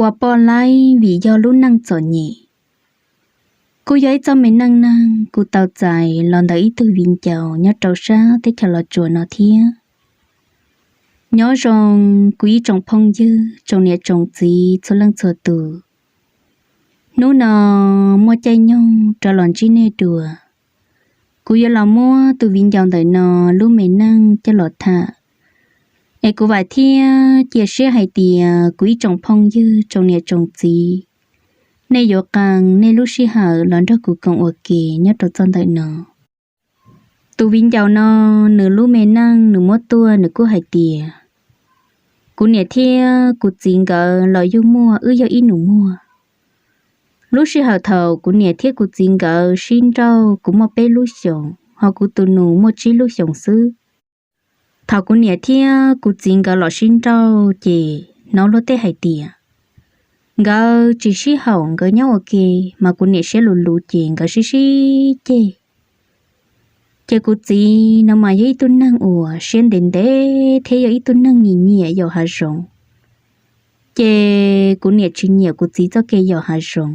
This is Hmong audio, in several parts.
Ua poj laib vim yog lub neej txom nyem. Kuj yog ib txoj me neej neeg kuv tau txais los ntawm ib tug viv ncaus nyob rau sab teb chaws Los Tsuas no thiab. Nyob zoo kuv ib tsoom phooj ywg, tsoom niam tsoom txiv txhua leej txhua tus. Hnub no muaj caij nyoog rov los ntsib nej dua. Kuv yuav los muab tus viv ncaus ntawm no lub me neej coj los tham, es kuv vam thiab cia siab hais tias kuv ib tsoom phooj ywg, tsoom niam tsoom txiv, nej yuav qee nej lub sij hawm los nrog kuv koom ua ke nyob rau txoj ntawm no. Tus viv ncaus no, nws lub me neej nws muab tuaj nws kuj hais tias, kuv niam thiab kuv txiv nkawd los yug muaj wb yog ib nus muag. Lub sij hawm thaum kuv niam thiab kuv txiv nkawd sib nrauj kuv muaj peb lub xyoos, ho kuv tus nus muaj tsib lub xyoos xwb. Thaum kuv niam thiab kuv txiv nkawd los sib nrauj ces hnov luag tej hais tias nkawd tsis sib haum, nkawd nyob ua ke, mas kuv niam siab luv luv ces nkawd sib sib ceg. Ces kuv txiv no mas yog ib tug neeg uas siab ntev ntev thiab yog ib tug neeg nyiam nyiam yos hav zoov. Ces kuv niam tsis nyiam kuv txiv txoj kev yos hav zoov.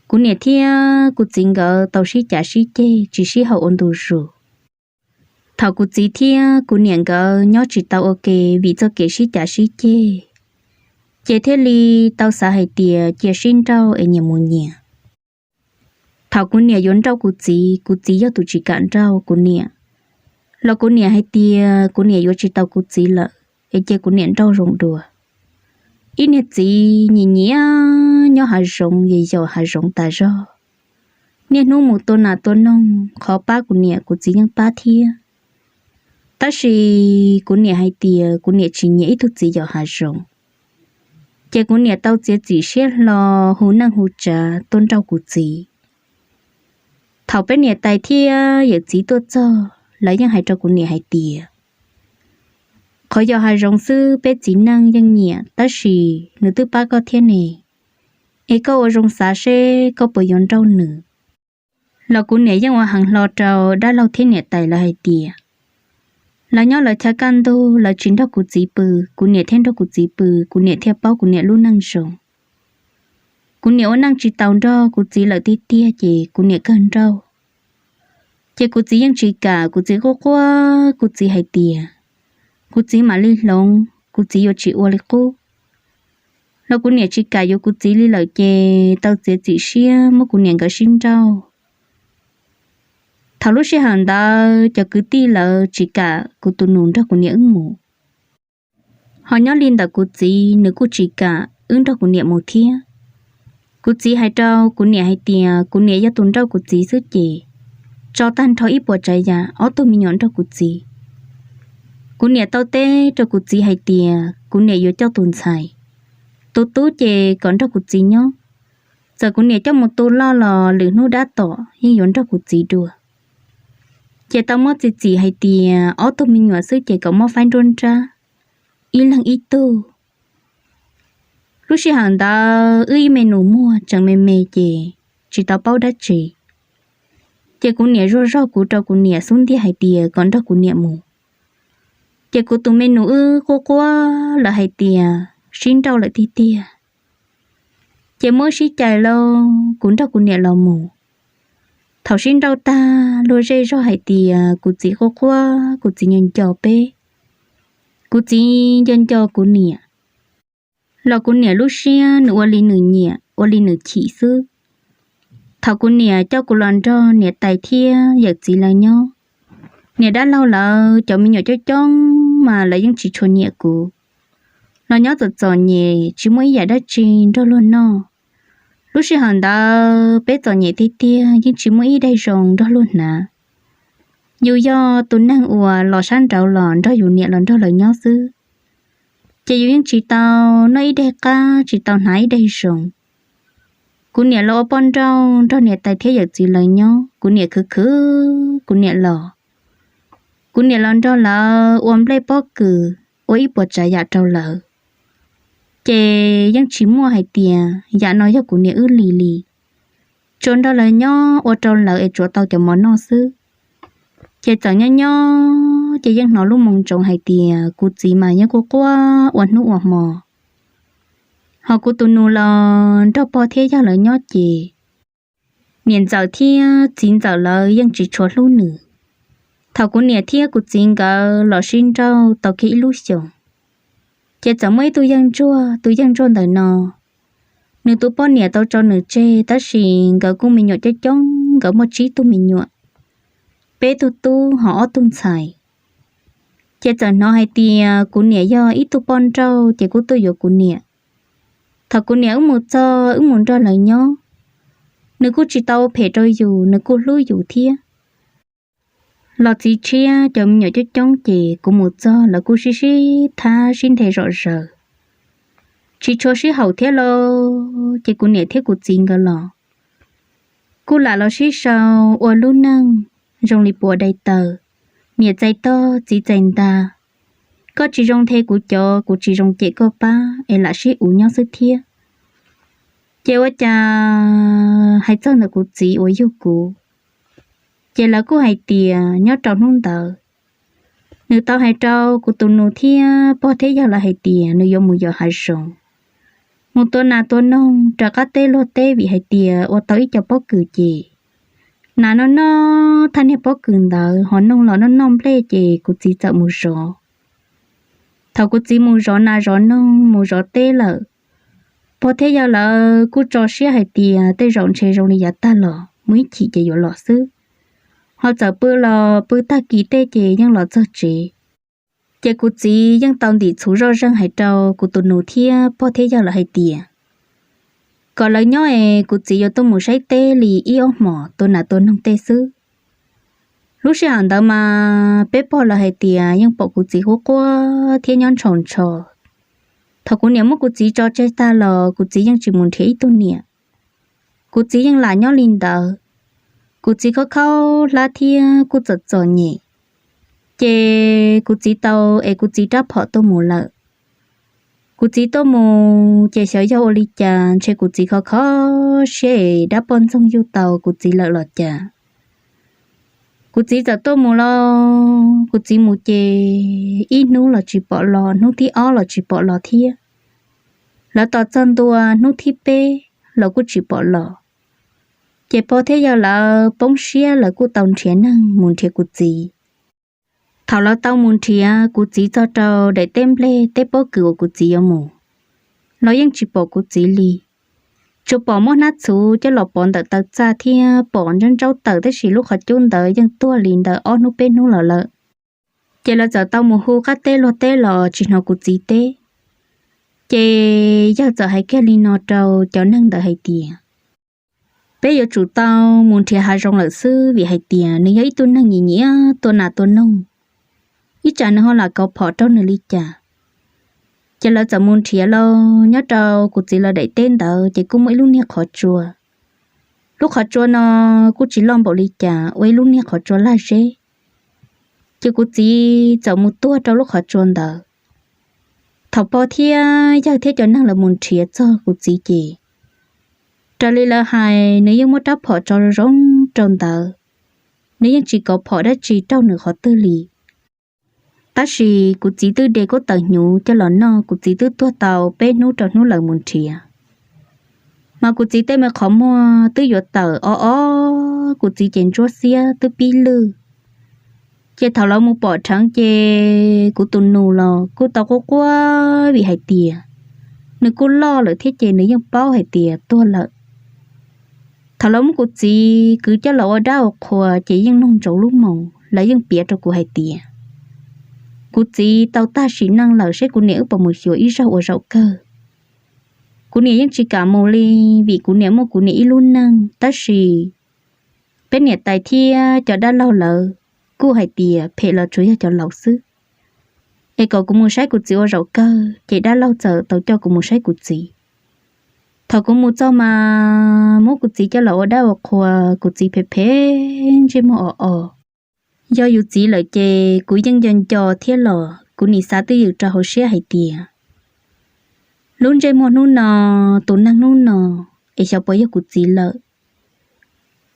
Kuv niam thiab kuv txiv nkawd tau sib cav sib ceg tsis sib haum ua ntu zus. Thaum kuv txiv thiab kuv niam nkawd nyob tsis tau ua ke vim txoj kev sib cav sib ceg, ces thiaj li tau xav hais tias cia sib nrauj es nyias mus nyias. Thaum kuv niam yuav nrauj kuv txiv, kuv txiv yog tus tsis kam nrauj kuv niam, los kuv niam hais tias kuv niam yuav tsis tau kuv txiv lawm, es cia kuv niam nrauj zoo dua. Ib niag txiv nyiam nyiam nyob hav zoov, yos yos hav zoov tas zog. Niaj hnub mus tua nas tua noog, qhov pab kuv niam kuv txiv yeej pab thiab. Tab sis kuv niam hais tias kuv niam tsis nyiam ib tug txiv yos hav zoov. Ces kuv niam tau txiav txim siab hlo hu neej hu tsav tuaj nrauj kuv txiv. Thaum peb niam tais thiab yawm txiv tuaj txog, lawv yeej hais rau kuv niam hais tias, qhov yos hav zoov xwb peb txiv neej yeej nyiam, tab sis nws twb pab koj thiab ne, es koj ua zoo xav seb koj puas yuav nrauj nws. Los kuv niam yeej ua heev hlo rau dab laug thiab niam tais lawv hais tias, lawv nyob lawv chaw kaj ntug, lawv tsis nrog kuv txiv pw, kuv niam thiaj nrog kuv txiv pw, kuv niam thiaj paub kuv niam lub neej zoo. Kuv niam ua neej tsis taus nrog kuv txiv lawm tiag tiag ces kuv niam kawg nrauj. Ces kuv txiv yeej tsis kam, kuv txiv quaj quaj, kuv txiv hais tias, kuv txiv mam li hloov, kuv txiv yuav tsis ua li qub. Los kuv niam tsis kam yuav kuv txiv li lawm ces tau txiav txim siab muab kuv niam nkawd sib nrauj. Thaum lub sij hawm ntawd cov kwv tij lawv tsis kam kuv tus nus nrog kuv niam wb mus. Ho nyob li ntawm kuv txiv, nws kuj tsis kam wb nrog kuv niam mus thiab. Kuv txiv hais rau kuv niam hais tias kuv niam yog tus nrauj kuv txiv xwb ces tso tag nrho ib puas tsav yam, ob tug me nyuam nrog kuv txiv. Kuv niam tau teb rau kuv txiv hais tias kuv niam yuav coj tus ntxhais, tus tub ces kom nrog kuv txiv nyob. Txawm kuv niam coj mus tu loj los lwm hnub dab tom yeej yuav nrog kuv txiv dua. Ces tau muab txiav txim hais tias ob tug me nyuam xwb ces kom muab faib nruab nrab, ib leeg ib tug. Lub sij hawm ntawd wb ib me nus muag tseem me me ces tsis tau paub dab tsi. Ces kuv niam zuag zog kuv rau kuv niam xub ntiag hais tias kom nrog kuv niam mus. Ces kuv tus me nus wb quaj quaj lawm hais tias sib nrauj lawm tiag tiag. Ces muab sib cais lauj, kuv nrog kuv niam los mus. Thaum sib nrauj tag, luag zej zog hais tias kuv txiv quaj quaj, kuv txiv nco nco peb, kuv txiv nco nco kuv niam. Los kuv niam lub siab nws ua li nws nyiam, ua li nws chim xwb. Thaum kuv niam coj kuv los nrog niam tais thiab yawm txiv lawv nyob, niam dab laug lawv cov me nyuam coob coob mas lawv yeej tsis tshua nyiam kuv. Los nyob txom txom nyem tsis muaj ib yam dab tsi nrog luag noj. Lub sij hawm ntawd peb txom nyem tiag tiag yeej tsis muaj ib daig zoo nrog luag hnav. Yus yog tus neeg uas los sab nraud los nrog yus niam los nrog lawv nyob xwb, ces yus yeej tsis tau noj ib daig qab, tsis tau hnav ib daig zoo. Kuv niam los ua poj nrauj nrog niam tais thiab yawm txiv lawv nyob, kuv niam khwv khwv kuv niam los. Kuv niam los nrog lawv ua nplej pob kws, ua ib puas tsav yam rau lawv. Ces yeej tsis muaj hais tias yam no yog kuv niam wb li li. Tsuas nrog lawv nyob ua rau lawv es tsuav tau cov mov noj xwb. Ces txawm nyob nyob ces yeej hnov lub moo ntsoov hais tias kuv txiv mas yeej quaj quaj ua hnub ua hmo. Hos kuv tus nus los nrog pog thiab yawg lawv nyob ces niam ntxawm thiab txiv ntxawm lawv yeej tsis tshua hlub nws. Thaum kuv niam thiab kuv txiv nkawd los sib nrauj tau kiag ib lub xyoos, ces txawm muaj ib tug yawg ntsuag, tus yawg ntsuag ntawm no, nws tus poj niam tau tso nws tseg tab sis nkawd kuj me nyuam coob coob, nkawd muaj tsib tug me nyuam, peb tug tub hos ob tug ntxhais. Ces txawm hnov hais tias kuv niam yog ib tug poj nrauj ces kuj tuaj yuav kuv niam. Thaum kuv niam wb mus txog wb mus nrog lawv nyob, nws kuj tsis tau phem rau yus, nws kuj hlub yus thiab. Los txiv tshiab cov me nyuam coob coob ces kuv mus txog lawv kuj sib sib thab sib nthe zom zaws, tsis tshua sib haum thiab lauj. Ces kuv niam thiab kuv txiv nkawd los kuj lam los sib sau ua lub neej zoo li puas dai taws, niam txais tog txiv txais ntag, koj tsis zoo nthe kuv cov, kuv tsis zoo cem koj pab es lam sib uv nyob xwb thiab. Ces ua cas hais txog ntawm kuv txiv uas yug kuv, ces lawv kuj hais tias nyob rau hnub ntawd nws tau hais rau kuv tus nus thiab pog thiab yawg lawv hais tias nws yuav mus yos hav zoov, mus tua nas tua noog rov qab teb luag teb vim hais tias ua tau ib co pob kws ces nas noj noj thaj niag pob kws ntawd hos noog los noj noj nplej ces kuv txiv txawm mus zov. Thaum kuv txiv mus zov nas zov noog mus zov teb lawm, pog thiab yawg lawv kuj tso siab hais tias tej zaum ntshe zoo li yav tag los muaj ib chim ces yuav los xwb. Ho txawm pw los pw tag kis tej ces yeej los txog tsev. Ces kuv txiv yeej tau ntim txhuv zoj zeeg hais rau kuv tus nus thiab pog thiab yawg lawv hais tias kom lawv nyob es kuv txiv yuav tuaj mus saib teb li ib ob hmos tua nas tua noog tej xwb. Lub sij hawm ntawd mas peb pog lawv hais tias yeej pom kuv txiv quaj quaj thiab nyob ntshaus ntsho. Thaum kuv niam muab kuv txiv tso tseg tag los kuv txiv yeej tsis mus nrhiav ib tug niam. Kuv txiv yeej lam nyob li ntawd. Kuv txiv khaub khaub hlab thiab kuj txom txom nyem, ces kuv txiv tau es kuv txiv rab phom tuaj mus lawm. Kuv txiv tuaj mus ces xyov yog ua li cas ntshe kuv txiv kho kho siab es dab poj ntxoog yuj tau kuv txiv lawm los cas. Kuv txiv txawm tuaj mus los kuv txiv mus ces ib hnub los tsis pom los, hnub thib ob los tsis pom los thiab. Lawv tos txog ntua hnub thib peb los kuj tsis pom los. Ces pog thiab yawg lawv poob siab lawv kuj tau nrhiav neeg mus nrhiav kuv txiv. Thaum lawv tau mus nrhiav kuv txiv txog rau daim teb nplej teb pob kws uas kuv txiv yuav mus los yeej tsis pom kuv txiv li. Tsuas pom muab hnab txhuv coj los pov ntawm taw txaj thiab pom ntsaub ntsaub taws tab sis lub qhov cub ntawd yeej tuag li ntawm ob hnub peb hnub los lawm. Ces lawv txawm tau mus hu qab teb luag teb los tsis hnov kuv txiv teb. Ces yawg txawm hais kiag li no rau cov neeg ntawd hais tias peb yuav tsum tau mus nrhiav hav zoov lawm xwb vim hais tias nws yog ib tug neeg nyiam nyiam tua nas tua noog, ib tsam nws ho lam kauv phom rau nws li cas. Ces lawv txawm mus nrhiav los nyob rau kuv txiv lawv daim teb ntawd ces kuj muaj ib lub niag qhov tsua. Lub qhov tsua no kuj tsis loj npaum li cas, ua ib lub niag qhov tsua laj zeb. Ces kuv txiv txawm mus tuag rau lub qhov tsua ntawd. Thaum pog thiab yawg thiab cov neeg lawv mus nrhiav txog kuv txiv ces raws li lawv hais nws yeej muab rab phom tso zoo rau ntawd, nws yeej tsis kauv phom dab tsi raug nws qhov twg li. Tab sis kuv txiv twb de kuj tawm hnyuv coj los noj, kuv txiv twb tuag tau peb hnub rau hnub lawv mus nrhiav. Mas kuv txiv tej me qhov muag twb yuav tawm o o, kuv txiv ces ntsuab xiab twb pib lwj. Ces thaum lawv mus pom rheev ces kuv tus nus los kuj tau quaj quaj vim hais tias nws kuj loj lawm thiab ces nws yeej paub hais tias tuag lawm. Thaum lawv muab kuv txiv kwv coj los ua dab ua qhua ces yeej nug ntsoov lub moos, lawv yeej piav rau kuv hais tias kuv txiv tau tag sim neej lawm, saib kuv niam wb puas mus xyuas ib zaug ua zaum kawg. Kuv niam yeej tsis kam mus li, vim kuv niam muaj kuv niam ib lub neej, tab sis peb niam tais thiab cov dab laug lawv kuj hais tias phem los tsuas yog cov laus xwb, es kom kuv mus saib kuv txiv ua zaum kawg, ces dab laug txawm tau coj kuv mus saib kuv txiv. Thaum kuv mus txog mas muab kuv txiv coj los ua dab ua qhua, kuv txiv phem phem ntsej muag os os. Yog yus txiv lawm ces kuv yeej nco nco thiab los kuv nim xav twj ywm rau hauv siab hais tias lub ntsej muag hnub no, tus neeg hnub no, es xyov puas yog kuv txiv lawm.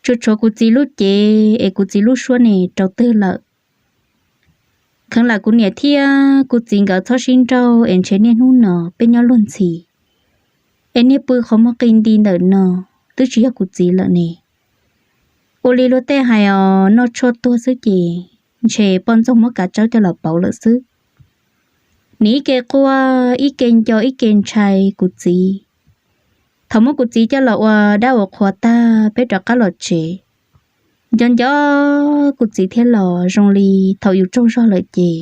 Tsuas tshuav kuv txiv lub cev es kuv txiv lub suab ne rau twg lawm. Kheev lam kuv niam thiab kuv txiv nkawd txhob sib nrauj es ntshe niaj hnub no peb nyob luag ntxhi. Es niag pw qhov muag qis nti ntawm no twb tsis yog kuv txiv lawm ne. Ua li luag tej hais os, noj tshuaj tuag xwb ces ntshe poj ntxoog muab kav tsawb coj los pauv lawm xwb. Nws ib ke quaj ib ke nco ib ke ntshai kuv txiv. Thaum muab kuv txiv coj los ua dab ua qhua tag peb rov qab los tsev, nco nco kuv txiv thiab los zoo li thaum yus tsaug zog lawm ces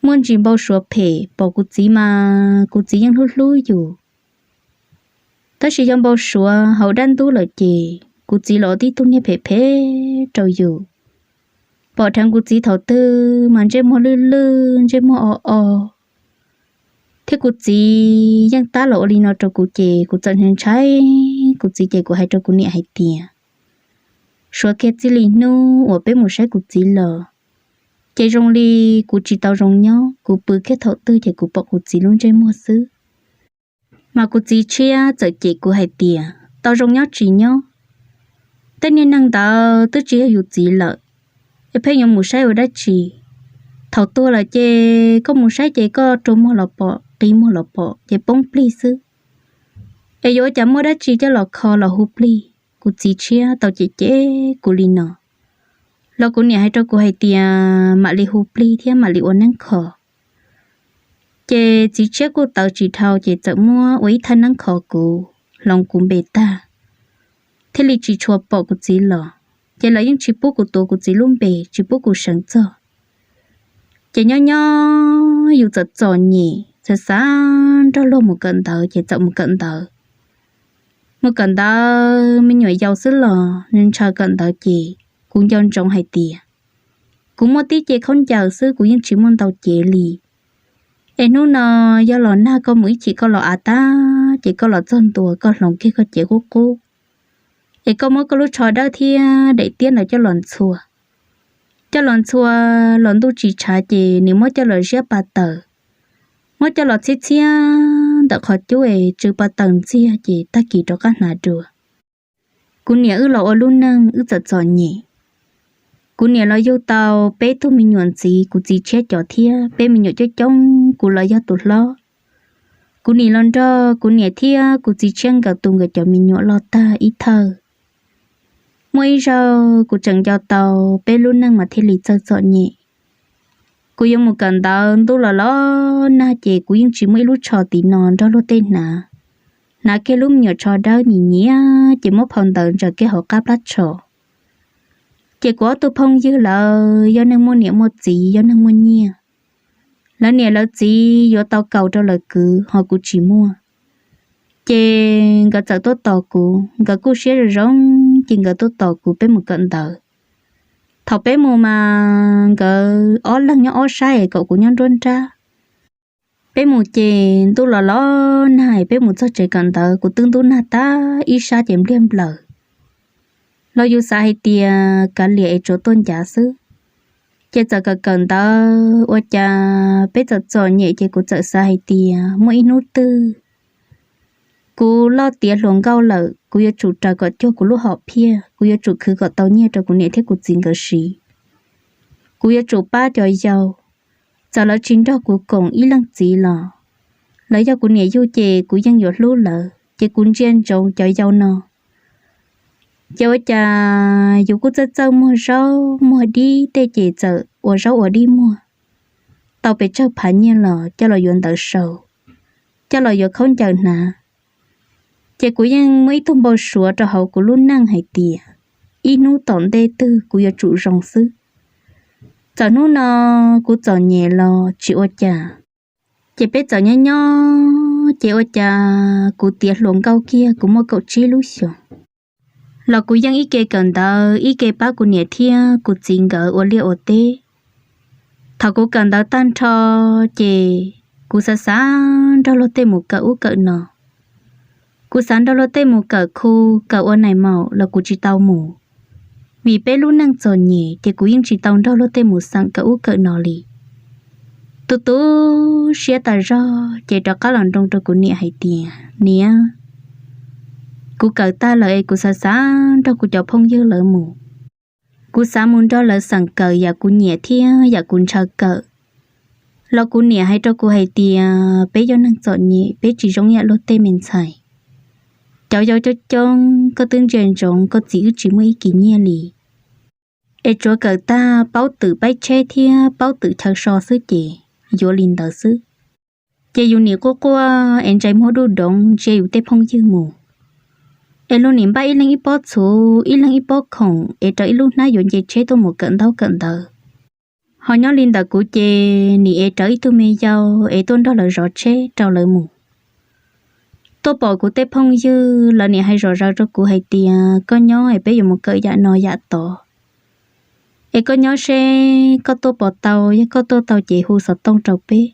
muaj ntsis npau suav phem, pom kuv txiv mas kuv txiv yeej hlub hlub yus. Tab sis yog npau suav hauv dab ntub lawm ces kuv txiv los tib tug niag phem phem rau yus. Pom dheev kuv txiv thaum twg mas ntsej muag lwj lwj, ntsej muag o o. Thiab kuv txiv yeej tab los ua li no rau kuv ces kuv txawm ntshai kuv txiv ces kuv hais rau kuv niam hais tias, suav kiag txij li hnub uas peb mus saib kuv txiv los, ces zoo li kuv tsis tau zoo nyob, kuv pw kiag thaum twg ces kuv pom kuv txiv lub ntsej muag xwb. Mas kuv txiv tshiab txawm cem kuv hais tias, tau zoo nyob tsis nyob, tej niag neeg ntawd twb tsis yog yus txiv lawm, es pheej yuav mus saib ua dab tsi? Thaum tuag lawm ces koj mus saib ces koj rua muag los pom, qi muag los pom ces poob plig xwb. Es yuav ua cas muaj dab tsi coj los kho los hu plig? Kuv txiv tshiab tau cem cem kuv li no, los kuv niam hais rau kuv hais tias mam li hu plig thiab mam li ua neeb kho. Ces txiv tshiab kuj tawv tsis dhau ces txawm muab ua ib thaj neeb kho kuv, hloov kuv npe tag, thiaj li tsis tshua pom kuv txiv los. Ces lawv yeej tsis pub kuv tuav kuv txiv lub npe, tsis pub kuv seev txog. Ces nyob nyob yus txawm txom nyem, xav xav nrog luag mus kawm ntawv ces txawm mus kawm ntawv. Mus kawm ntawv me nyuam yaus xwb los ntshaw kawm ntawv ces kuv nco ntsoov hais tias kuv muaj tib ce khaub ncaws xwb, kuv yeej tsis muaj ntau cev li. Es hnub no yog los nag koj mus ib chim koj los av tag ces koj los txog ntua koj hloov kiag koj cev qub qub, es koj muab koj lub tsho dawb thiab daim tiab ntawd coj los ntxhua. Coj los ntxhua los ntuj tsis tshav ces nws muab coj los ziab pa taws, muab coj los txhiab txhiab ntawm qhov cub es tsw pa taws ntxiag ces tag kis rov qab hnav dua. Kuv niam wb los ua lub neej wb txawm txom nyem. Kuv niam los yug tau peb tug me nyuam ntxiv, kuv txiv tshiab cov thiab, peb me nyuam coob coob, kuv los yog tus hlob. Kuv nim los nrog kuv niam thiab kuv txiv tshiab nkawd tu nkawd cov me nyuam loj tag ib thawj. Muaj ib zaug kuv tseem nco tau peb lub neej mas thiaj li txawj txom nyem. Kuv yuav mus kawm ntawv ntuj los los nag ces kuv yeej tsis muaj ib lub tsho tim no nrog luag tej hnav. Hnav kiag lub me nyuam tsho dawb nyias nyias ces muab phau ntawv ntsaws kiag hauv qab plab tsho. Ces kuv ob tug phooj ywg lawv yog neeg muaj niam muaj txiv, yog neeg muaj nyiaj, lawv niam lawv txiv yuav tau kaus rau lawv kwv ho kuv tsis muaj. Ces nkawd txawm tuaj tos kuv, nkawd kuj siab zoo zoo, ces nkawd tuaj tos kuv peb mus kawm ntawv. Thaum peb mus mas nkawd ob leeg nyob ob sab es kom kuv nyob nruab nrab. Peb mus ces ntuj los los nag es peb mus txog tsev kawm ntawv kuv twb ntub nag tag ib sab ces npliag nplaws. Los yus xav hais tias kav liam es tsuav tuaj ncav xwb. Ces txawm kawm kawm ntawv ua cas peb txawm txom nyem ces kuv txawm xav hais tias muaj ib hnub twg kuv loj tiav hluas nkauj lawm, kuv yuav tsum raws kom cuag kuv lub hom phiaj, kuv yuav tsum khwv kom tau nyiaj rau kuv niam thiab kuv txiv nkawd siv. Kuv yuav tsum pab cov yau, txawm lawv tsis nrog kuv koom ib leej txiv los lawv yog kuv niam yug ces kuv yeej yuav hlub lawv, ces kuv ntsia ntsoov cov yau no. Ces ua cas yus kuj txawj txawj muag zaub muag dib tej ces txawm ua zaub ua dib muag, tau pes tsawg phav nyiaj los coj los yuav ntawv sau, coj los yuav khaub ncaws hnav. Ces kuv yeej muaj ib tug npau suav rau hauv kuv lub neej hais tias ib hnub tom ntej twg kuv yuav tsum zoo xwb. Txawm hnub no kuv txom nyem los tsis ua cas, ces peb txawm nyob nyob ces ua cas kuv tiav hluas nkauj kiag kuv muaj kaum tsib lub xyoos. Los kuv yeej ib ke kawm ntawv ib ke pab kuv niam thiab kuv txiv nkawd ua liaj ua teb. Thaum kuv kawm ntawv tag nrho ces kuv xav xav nrog luag tej mus kawm ub kawm no. Kuv xav nrog luag tej mus kawm khu, kawm ua nais maum los kuv tsis tau mus. Vim peb lub neej txom nyem ces kuv yeej tsis tau nrog luag tej mus xeem kawm ub kawm no li. Tu tu siab tas zog ces rov qab los nroo rau kuv niam hais tias, niam, kuv kawm tag lawm es kuv xav xav nrog kuv cov phooj ywg lawv mus. Kuv xav mus nrog lawv xeem kawm yam kuv nyiam thiab yam kuv ntshaw kawm. Los kuv niam hais rau kuv hais tias peb yog neeg txom nyem, peb tsis zoo ib yam luag tej me ntxhais. Cov yau coob coob koj twb ntsia ntsoov koj txiv wb tsis muaj ib kis nyiaj li. Es tsuav kawm tag paub twm paib tsheb thiab paub twm chaw so xwb ces yuav li ntawd xwb. Ces yus nim quaj quaj es ntsais muag duj doov ntsia yus tej phooj ywg mus, es luag nim npaj ib leeg ib pob txhuv ib leeg ib pob khoom es rau ib lub hnab yuav nce tsheb tuaj mus kawm ntaub kawm ntawv. Ho nyob li ntawm kuv ces nim es rawv ib tug me yau es tuaj nrog lawv zov tsheb rau lawv mus. Tuaj pom kuv tej phooj ywg lawv nim hais zom zaws rau kuv hais tias koj nyob es peb yuav mus kawm yam no yam tod. Es koj nyob seb koj tuaj puas tau, yog koj tuaj tau ces hu xov tooj rau peb.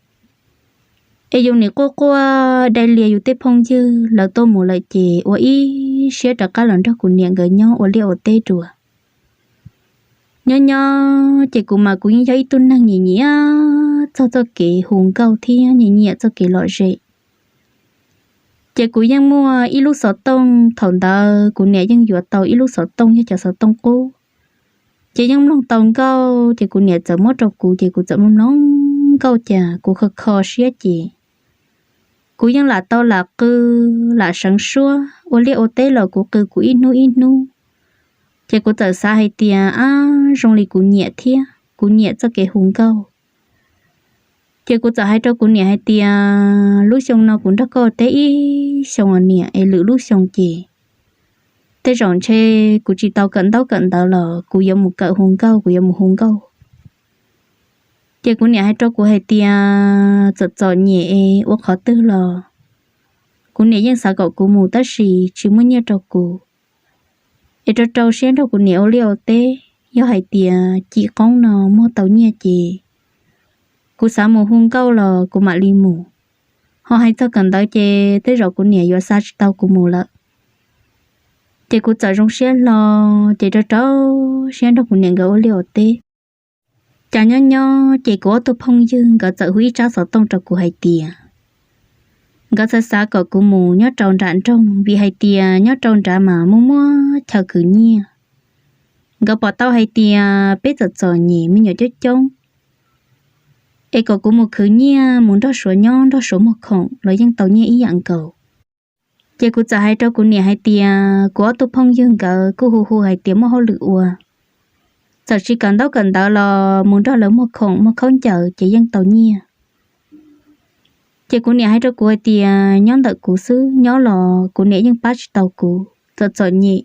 Es yus nim quaj quaj dai lias yus tej phooj ywg lawv tuaj mus lawm ces ua ib siab rov qab los nrog kuv niam nkawd nyob ua liaj ua teb dua. Nyob nyob ces kuv mas kuv yeej yog ib tug neeg nyiam nyiam txog txoj kev hu nkauj thiab nyiam nyiam txoj kev lom zem. Ces kuv yeej muaj ib lub xov tooj, thaum ntawd kuv niam yeej yuav tau ib lub xov tooj yog cov xov tooj qub. Ces yeej mloog tau nkauj ces kuv niam txawm muab rau kuv ces kuv txawm mloog mloog nkauj cas kuv kho kho siab ces kuv yeej lam tau lam qw, lam seev suab, ua liaj ua teb los kuv qw kuv ib hnub ib hnub. Ces kuv txawm xav hais tias ab zoo li kuv nyiam thiab kuv nyiam txoj kev hu nkauj. Ces kuv txawm hais rau kuv niam hais tias lub xyoo no kuv nrog koj ua teb ib xyoo os niam, es lwm lub xyoo ces tej zaum ntshe kuv tsis tau kawm ntaub kawm ntawv los kuv yuav mus kawm hu nkauj, kuv yuav mus hu nkauj. Ces kuv niam hais rau kuv hais tias txawm txom nyem es ua qhov twg los kuv niam yeej xav kom kuv mus tab sis tsis muaj nyiaj rau kuv. Es rau rau siab nrog kuv niam ua liaj ua teb, yog hais tias cim qoob no muag tau nyiaj ces kuv xav mus hu nkauj los kuv mam li mus. Ho hais txog kawm ntawv ces tej zaum kuv niam yuav xa tsis tau kuv mus lawm. Ces kuv txawm zoo siab hlo, ces rau rau siab nrog kuv niam nkawd ua liaj ua teb. Cas nyob nyob ces kuv ob tug phooj ywg nkawd txawm hu ib tsab xov tooj rau kuv hais tias nkawd txawm xav kom kuv mus nyob rau nram nroog vim hais tias nyob rau nrad mas muaj muaj chaw khwv nyiaj. Nkawd pom tau hais tias peb txawm txom nyem me nyuam coob coob, es kom kuv mus khwv nyiaj mus nrog Suav nyob nrog Suav muag khoom los yeej tau nyiaj ib yam nkaus. Ces kuv txawm hais rau kuv niam hais tias kuv ob tug phooj ywg nkawd kuj hu hu hais tias muaj hauj lwm ua, txawm tsis kawm ntaub kawm ntawv los mus nrog lawv muag khoom muag khaub ncaws ces yeej tau nyiaj. Ces kuv niam hais rau kuv hais tias nyob ntawm kuv xwb, nyob los kuv niam yeej pab tsis tau kuv, txawm txom nyem,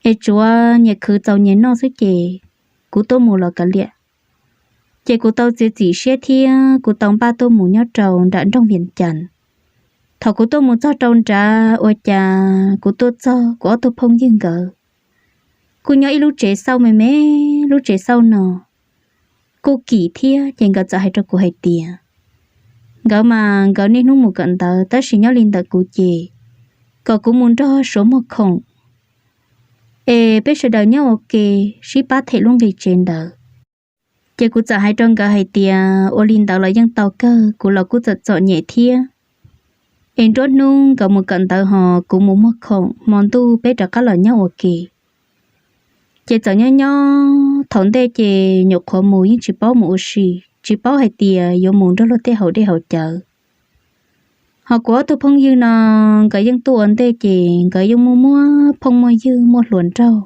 es tsuav nyias khwv txaus nyias noj xwb ces kuv tuaj mus los kav liam. Ces kuv tau txiav txim siab thiab kuv tau npaj tuaj mus nyob rau nram nroog Vias Cas. Thaum kuv tuaj mus txog rau nrad ua cas kuv tuaj txog kuv ob tug phooj ywg nkawd kuj nyob ib lub tsev xauj me me, lub tsev xauj no kuj kim thiab ces nkawd txawm hais rau kuv hais tias nkawd mas nkawd niaj hnub mus kawm ntawv tab sis nyob li ntawm kuv ces kom kuv mus nrog Suav muag khoom es peb sawv daws nyob ua ke sib pab them lub nqi tsev ntawd. Ces kuv txawm hais rau nkawd hais tias ua li ntawd los yeej tau kawg, kuv los kuj txawm txom nyem thiab. Es nruab hnub nkawd mus kawm ntawv ho kuv mus muag khoom, hmo ntuj peb rov qab los nyob ua ke. Ces txawm nyob nyob thaum ntej ces nyuam qhuav mus yeej tsis paub mus ua si, tsis paub hais tias yuav mus nrog luag tej haus dej haus cawv. Ho kuv ob tug phooj ywg no nkawd yeej tuaj ua ntej ces nkawd yeej muaj muaj phooj muaj ywg muaj hluas nraug.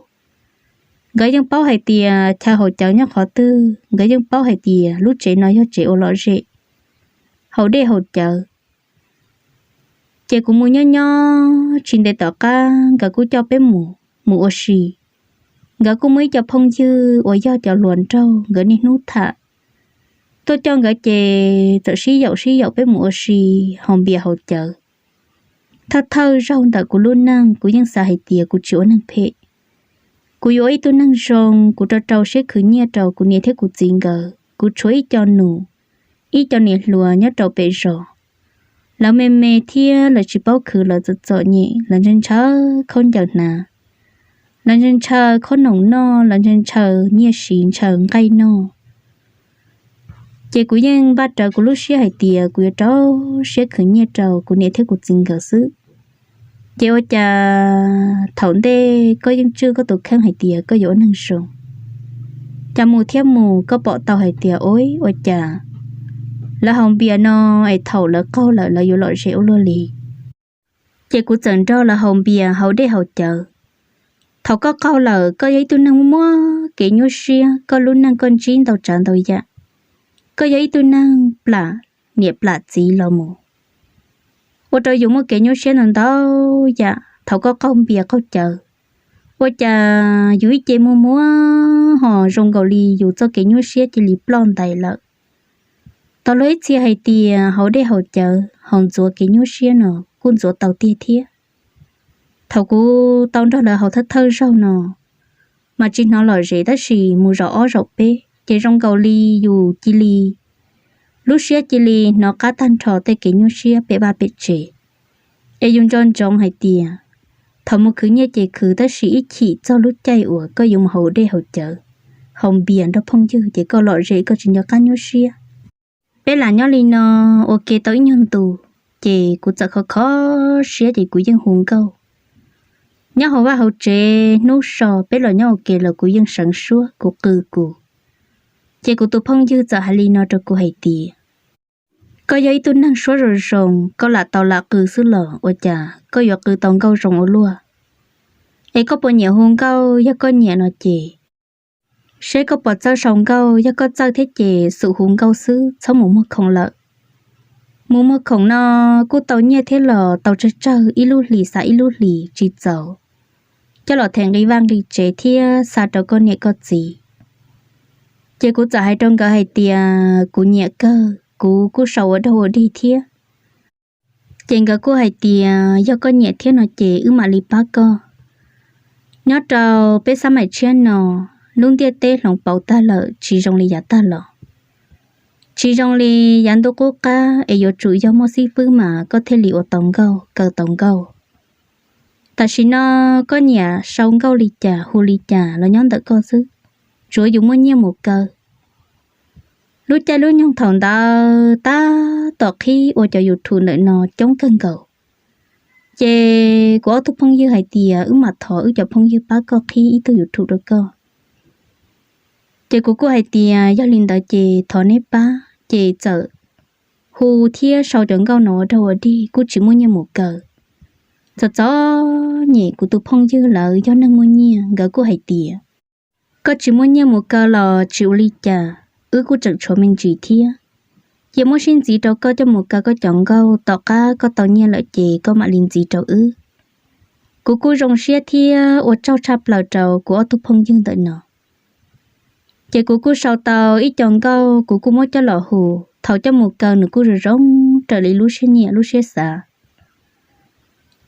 Nkawd yeej paub hais tias chaw haus cawv nyob qhov twg, nkawd yeej paub hais tias lub tsev no yog tsev ua lom zem haus dej haus cawv. Ces kuv mus nyob nyob tsis ntev tom qab nkawd kuj coj peb mus, mus ua si. Nkawd kuj muaj ib co phooj ywg uas yog cov hluas nraug nkawd niaj hnub tham. Tuaj coj nkawd ces txawm sib yaum sib yaum peb mus ua si, haus npias haus cawv. Thawj thawj zaug ntawm kuv lub neej kuv yeej xav hais tias kuv tsis ua neeg phem. Kuv yuav ua ib tug neeg zoo, kuv rau rau siab khwv nyiaj rau kuv niam thiab kuv txiv nkawd, kuv tshuav ib co nus, ib co niam hluas nyob rau pem zos. Lawv me me thiab lawv tsis paub khwv, lawv txom txom nyem, lawv ntshaw ntshaw khaub ncaws hnav, lawv ntshaw ntshaw khob noom noj, lawv ntshaw ntshaw nyiaj siv ntshaw nqaij noj. Ces kuv yeej npaj rawv kuv lub siab hais tias kuv yuav rau siab khwv nyiaj rau kuv niam thiab kuv txiv nkawd xwb. Ces ua cas thaum ntej koj yeej tswj koj tus kheej hais tias koj yuav ua neeg zoo, cas mus thiab mus koj pom tau hais tias ua cas lawv haus npias no es thaum lawv qaug lawm lawv yuav lom zem ua luaj li. Ces kuv txawm nrog lawv haus npias haus dej haus cawv. Thaum koj qaug lawm koj yog ib tug neeg muaj muaj kev nyuaj siab, koj lub neej koj ntsib ntau tsav ntau yam, koj yog ib tug neeg plam niam plam txiv los mus, ua rau yus muaj kev nyuaj siab ntau ntau yam. Thaum koj qaug npias qaug cawv, ua cas yus ib ce muaj muaj ho zoo nkaus li yus txoj kev nyuaj siab cia li ploj ntais lawm. Tau luag ib txhia hais tias haus dej haus cawv haus ntxuav kev nyuaj siab no kuj ntxuav tau tiag thiab. Thaum kuv tau nrog lawv haus thawj thawj zaug no mas tsis hnov lom zem, tab sis mus zaum ob zaum peb ces zoo nkaus li yus cia li, lub siab cia li hnov qab tag nrho tej kev nyuaj siab pem vaj pem tsev. Es yus nco ntsoov hais tias thaum mus khwv nyiaj ces khwv, tab sis ib chim txog lub caij uas koj yuav mus haus dej haus cawv, haus npias nrog phooj ywg ces koj lom zem koj tsis nco qab nyuaj siab. Peb lam nyob li no ua ke tau ib nyuag ntus, ces kuv txawm khov kho siab ces kuv yeej hu nkauj. Nyob hauv vaj hauv tsev hnub so peb los nyob ua ke los kuv yeej seev suab kuv qw kuv. Ces kuv tus phooj ywg txawm hais li no rau kuv hais tias, koj yog ib tug neeg suab zoo zoo, koj lam tau lam qw xwb los ua cas koj yuav qw tau nkauj zoo ua luaj? Es koj puas nyiam hu nkauj? Yog koj nyiam no ces seb koj puas txawj sau nkauj, yog koj txawj thiab ces xub hu nkauj xwb txhob mus muag khoom lawm. Mus muag khoom no kuj tau nyiaj thiab los tau tsawg tsawg, ib lub hlis xa ib lub hlis tsis txaus, coj los them nqi vaj nqi tsev thiab xa rau koj niam koj txiv. Ces kuv txawm hais rau nkawd hais tias kuv nyiam kawg, kuv kuj sau ua dog ua dig thiab. Ces nkawd kuj hais tias yog koj nyiam thiab no ces wb mam li pab koj. Nyob rau peb xab maim tshiab no, lub ntiaj teb hloov pauv tag lawm tsis zoo li yav tag los. Tsis zoo li yav ntuj qub qab es yuav tsum yog muaj xib fwb mas koj thiaj li ua tau nkauj kaw tau nkauj. Tam sim no koj nyiam sau nkauj li cas hu li cas los nyob ntawm koj xwb, tsuav yus muaj nyiaj mus kaw. Lub caij lub nyoog thaum ntawd tab tom qhib ua cov YouTube ntawm no coob kawg nkaus. Ces kuv ob tug phooj ywg hais tias wb mam thov wb cov phooj ywg pab koj qhib ib tug YouTube rau koj. Ces kuv kuj hais tias yog li ntawd ces thov neb pab, ces txawm hu thiab sau cov nkauj no ua dog ua dig kuj tsis muaj nyiaj mus kaw. Txom txom nyem, kuv tus phooj ywg lawv yog neeg muaj nyiaj, nkawd kuj hais tias koj tsis muaj nyiaj mus kaw los tsis ua li cas, wb kuj tseem tshuav me ntsis thiab. Cia muab sib ntxiv rau koj coj mus kaw koj cov nkauj, tom qab koj tau nyiaj lawm ces koj mam li ntxiv rau wb. Kuv kuj zoo siab thiab ua tsaug tshaj plaws rau kuv ob tug phooj ywg ntawm no. Ces kuv kuj sau tau ib co nkauj, kuv kuj muab coj los hu. Thaum coj mus kaw nws kuj zoo zoo raws li lub siab nyiam lub siab xav.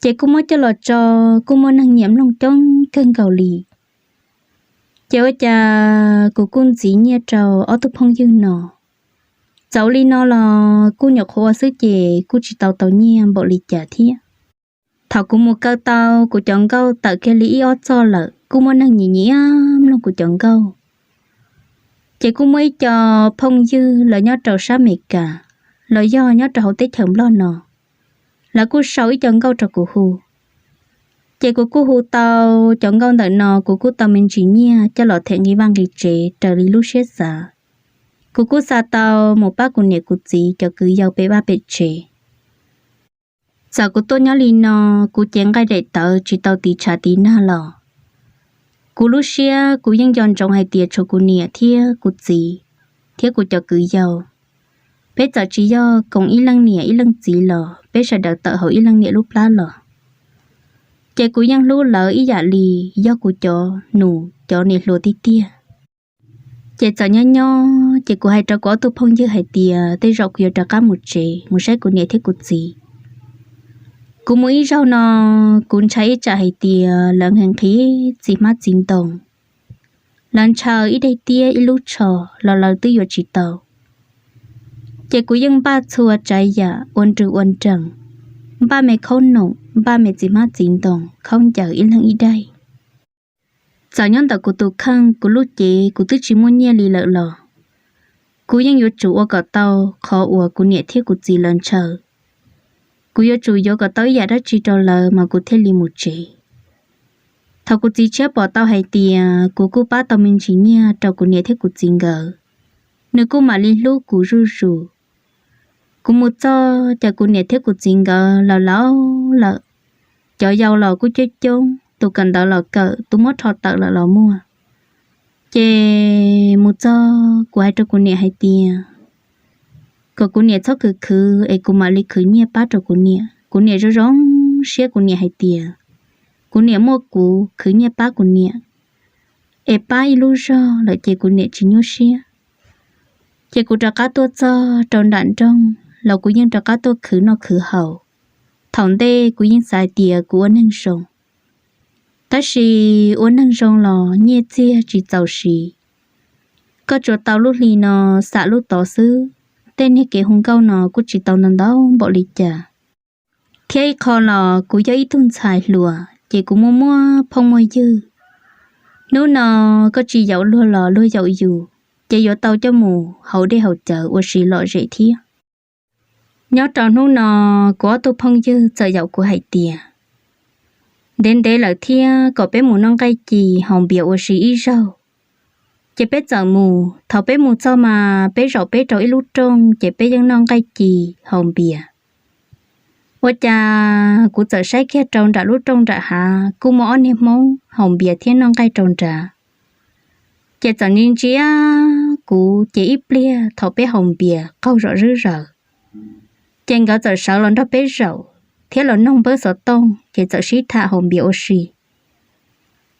Ces kuj muab coj los tso, kuj muaj neeg nyiam mloog coob kawg nkaus li. Ces ua cas kuv kuj ntxiv nyiaj rau ob tug phooj ywg no. Txawm li no los kuj nyuam qhuav ua xwb ces kuj tsis tau tau nyiaj npaum li cas thiab. Thaum kuv mus kaw tau kuv cov nkauj tawm kiag li ib ob txoj lawm, kuj muaj neeg nyiam nyiam mloog kuv cov nkauj. Ces kuj muaj ib co phooj ywg lawv nyob rau sab Amelikas los yog nyob rau hauv teb chaws Nplog no, lawv kuj sau ib co nkauj rau kuv hu. Ces kuv kuj hu tau cov nkauj ntawm no, kuv kuj tau me ntsis nyiaj coj los them nqi vaj nqi tsev raws li lub siab xav. Kuv kuj xa tau mus pab kuv niam kuv txiv cov kwv yau pem vaj pem tsev. Txawm kuv tuaj nyob li no, kuv cev nqaij daim tawv tsis tau tiv tshav tiv nag los kuv lub siab kuv yeej nco ntsoov hais tias tshuav kuv niam thiab kuv txiv thiab kuv cov kwv yau. Peb txawm tsis yog koom ib leej niam ib leej txiv los peb sawv daws tawm hauv ib leej niam lub plab los, ces kuv yeej hlub lawv ib yam li yog kuv cov nus cov niam hluas tiag tiag. Ces txawm nyob nyob ces kuv hais rau kuv ob tug phooj ywg hais tias tej zaum kuv yuav rov qab mus tsev mus saib kuv niam thiab kuv txiv. Kuv mus ib zaug no, kuv ntshai ib tsam hais tias lawv nqhis nqhis txiv hmab txiv ntoo, lawv ntshaw ib daim tiab ib lub tsho los lawv twb yuav tsis tau. Ces kuv yeej npaj txhua tsav yam ua nrws ua nrees, npaj me khaub noom, npaj me txiv hmab txiv ntoo, khaub ncaws ib leeg ib daim. Txawm nyob ntawm kuv tus kheej kuv lub cev kuv twb tsis muaj nyiaj li lawm los kuv yeej yuav tsum ua kom tau qhov uas kuv niam thiab kuv txiv lawv ntshaw. Kuv yuav tsum yuav kom tau ib yam dab tsi rau lawv mas kuv thiaj li mus tsev. Thaum kuv txiv tshiab pom tau hais tias kuv kuj pab tau me ntsis nyiaj rau kuv niam thiab kuv txiv nkawd, nws kuj mam li hlub kuv zuj zus. Kuv mus txog ces kuv niam thiab kuv txiv nkawd laus laus lawm, cov yau los kuj coob coob, tus kawm ntawv los kawm, tus muab rho tawm lawm los muaj. Ces mus txog kuv hais rau kuv niam hais tias kom kuv niam txhob khwv khwv es kuv mam li khwv nyiaj pab rau kuv niam. Kuv niam zoo zoo siab, kuv niam hais tias kuv niam muaj kuv khwv nyiaj pab kuv niam, es pab ib lub zog lawm ces kuv niam tsis nyuaj siab. Ces kuv rov qab tuaj txog rau nram nroog los kuv yeej rov qab tuaj khwv noj khwv haus. Thaum ntej kuv yeej xav hais tias kuv ua neeg zoo, tab sis ua neeg zoo los nyiaj txiag tsis txaus siv. Koj tsuas tau lub hli no xam lub tod xwb, tej niag kev hu nkauj no kuj tsis tau ntau ntau npaum li cas. Thiab ib qho los kuv yog ib tug ntxhais hluas ces kuv muaj muaj phooj muaj ywg. Hnub no koj tsis yaum luag los luag yaum yus, ces yuav tau coj mus haus dej haus cawv ua si lom zem thiab. Nyob rau hnub no, kuv ob tug phooj ywg txawm yaum kuv hais tias ntev ntev lawm thiab kom peb mus noj nqaij ci haus npias ua si ib zaug. Ces peb txawm mus. Thaum peb mus txog mas peb zaum peb rau ib lub rooj ces peb yeej noj nqaij ci haus npias. Ua cas kuv txawm saib kiag rau nram lub rooj nram hav kuj muaj ob niag Hmoob haus npias thiab noj nqaij rau nrad. Ces txawm ntsia ntsia kuv ces ib pliag thaum peb haus npias qaug zom zwb zaws, ces nkawd txawm sawv los nrog peb zaum thiab los noog npawb xov tooj ces txawm sib tham haus npias ua si.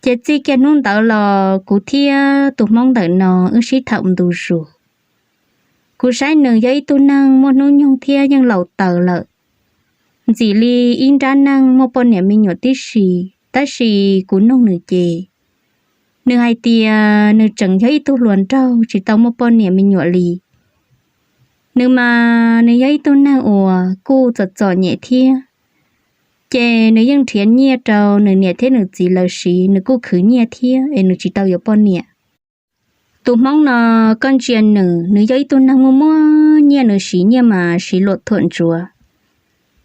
Ces txij kiag hnub ntawd los kuv thiab tus Hmoob ntawm no wb sib tham ntu zus. Kuv saib nws yog ib tug neeg muaj hnub nyoog thiab yeej laus taws lawm, ntxim li ib nrab neeg muaj poj niam me nyuam tib si, tab sis kuv noog nws ces nws hais tias nws tseem yog ib tug hluas nraug tsis tau muaj poj niam me nyuam li. Nws mas nws yog ib tug neeg uas kuj txom txom nyem thiab, ces nws yeej nrhiav nyiaj rau nws niam thiab nws txiv lawv siv, nws kuj khwv nyiaj thiab es nws tsis tau yuav poj niam. Tus Hmoob no, koj ntsia nws, nws yog ib tug neeg muaj muaj nyiaj, nws siv nyiaj mas siv luam thuam ntsuav.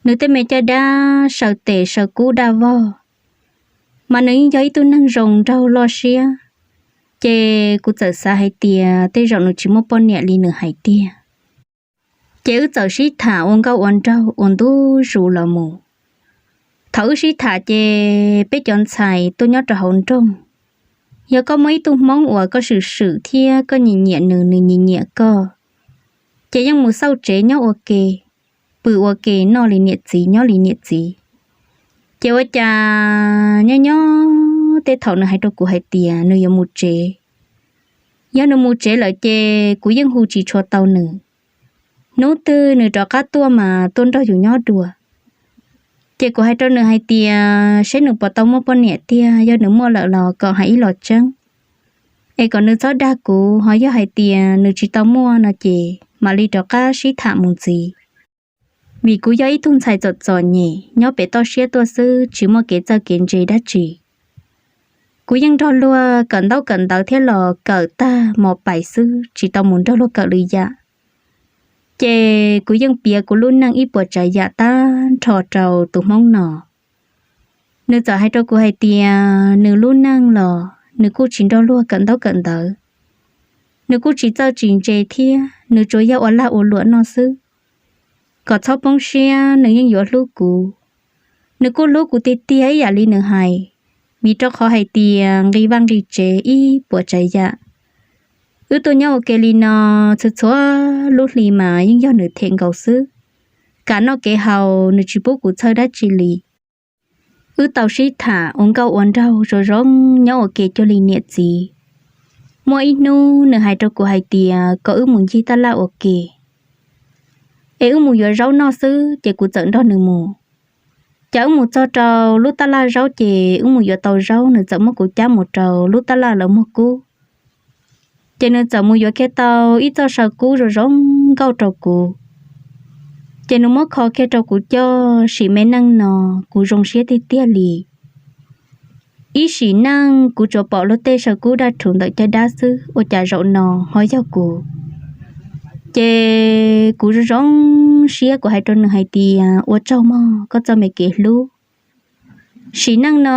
Nws tej me caj dab saw tes saw kub daj vog, mas nws yeej yog ib tug neeg zoo nraug loj siab. Ces kuv txawm xav hais tias tej zaum nws tsis muaj poj niam li nws hais tiag. Ces wb txawm sib tham ua nkauj ua nraug ua ntu zus los mus. Thaum wb sib tham ces peb cov ntxhais tuaj nyob rau hauv nroog, yog koj muaj ib tug Hmoob uas koj swm swm thiab koj nyiam nyiam nws, nws nyiam nyiam koj, ces yeej mus xauj tsev nyob ua ke, pw ua ke, noj li niam txiv nyob li niam txiv. Ces ua cas nyob nyob tej thaum nws hais rau kuv hais tias nws yuav mus tsev. Yog nws mus tsev lawm ces kuv yeej hu tsis tshua tau nws. Hnub twg nws rov qab tuaj mas tuaj nrog yus nyob dua. Ces kuv hais rau nws hais tias seb nws puas tau muaj poj niam tiag, yog nws muaj lawm los kom hais ib los tseeb, es kom nws txhob dag kuv. Ho yog hais tias nws tsis tau muaj no ces mam li rov qab sib tham mus ntxiv. Vim kuv yog ib tug ntxhais txom txom nyem nyob pem toj siab tuaj xwb, tsis muaj kev txawj kev ntse dab tsi. Kuv yeej nrog luag kawm ntaub kawm ntawv thiab los kawm tag mos pais xwb, tsis tau mus nrog luag kawm lwm yam. Ces kuv yeej piav kuv lub neej ib puas tsav yam tag nrho rau tus Hmoob no. Nws txawm hais rau kuv hais tias nws lub neej los nws kuj tsis nrog luag kawm ntaub kawm ntawv, nws kuj tsis txawj tsis ntse thiab, nws tsuas yog ua lag ua luam noj xwb. Kom txhob poob siab, nws yeej yuav hlub kuv. Nws kuj hlub kuv tiag tiag ib yam li nws hais, vim rau qhov hais tias nqi vaj nqi tsev ib puas tsav yam. Wb tuaj nyob ua ke li no txhua txhua lub hli mas yeej yog nws them nkaus xwb. Kev noj kev haus nws tsis pub kuv txhawj dab tsi li. Wb tau sib tham ua nkauj ua nraug zoo zoo nyob ua ke cuag li niam txiv. Muaj ib hnub nws hais rau kuv hais tias kom wb mus ncig taj laj ua ke, es wb mus yuav zaub noj xwb, ces kuv txawm nrog nws mus. Ces wb mus txog rau lub taj laj zaub ces wb mus yuav tau zaub, nws txawm muab kuv cab mus rau lub taj laj lawv muag kub. Ces nws txawm mus yuav kiag tau ib txoj saw kub zoo zoo nkauj rau kuv. Ces nws muab kho kiag rau kuv coj, sim me neej no kuv zoo siab tiag tiag li. Ib sim neej kuv tsuas pom luag tej saw kub daj rhuv ntawm caj dab xwb, ua cas zaum no ho yog kuv. Ces kuv zoo zoo siab, kuv hais rau nws hais tias ua tsaug mog koj txoj me kev hlub. Sim neej no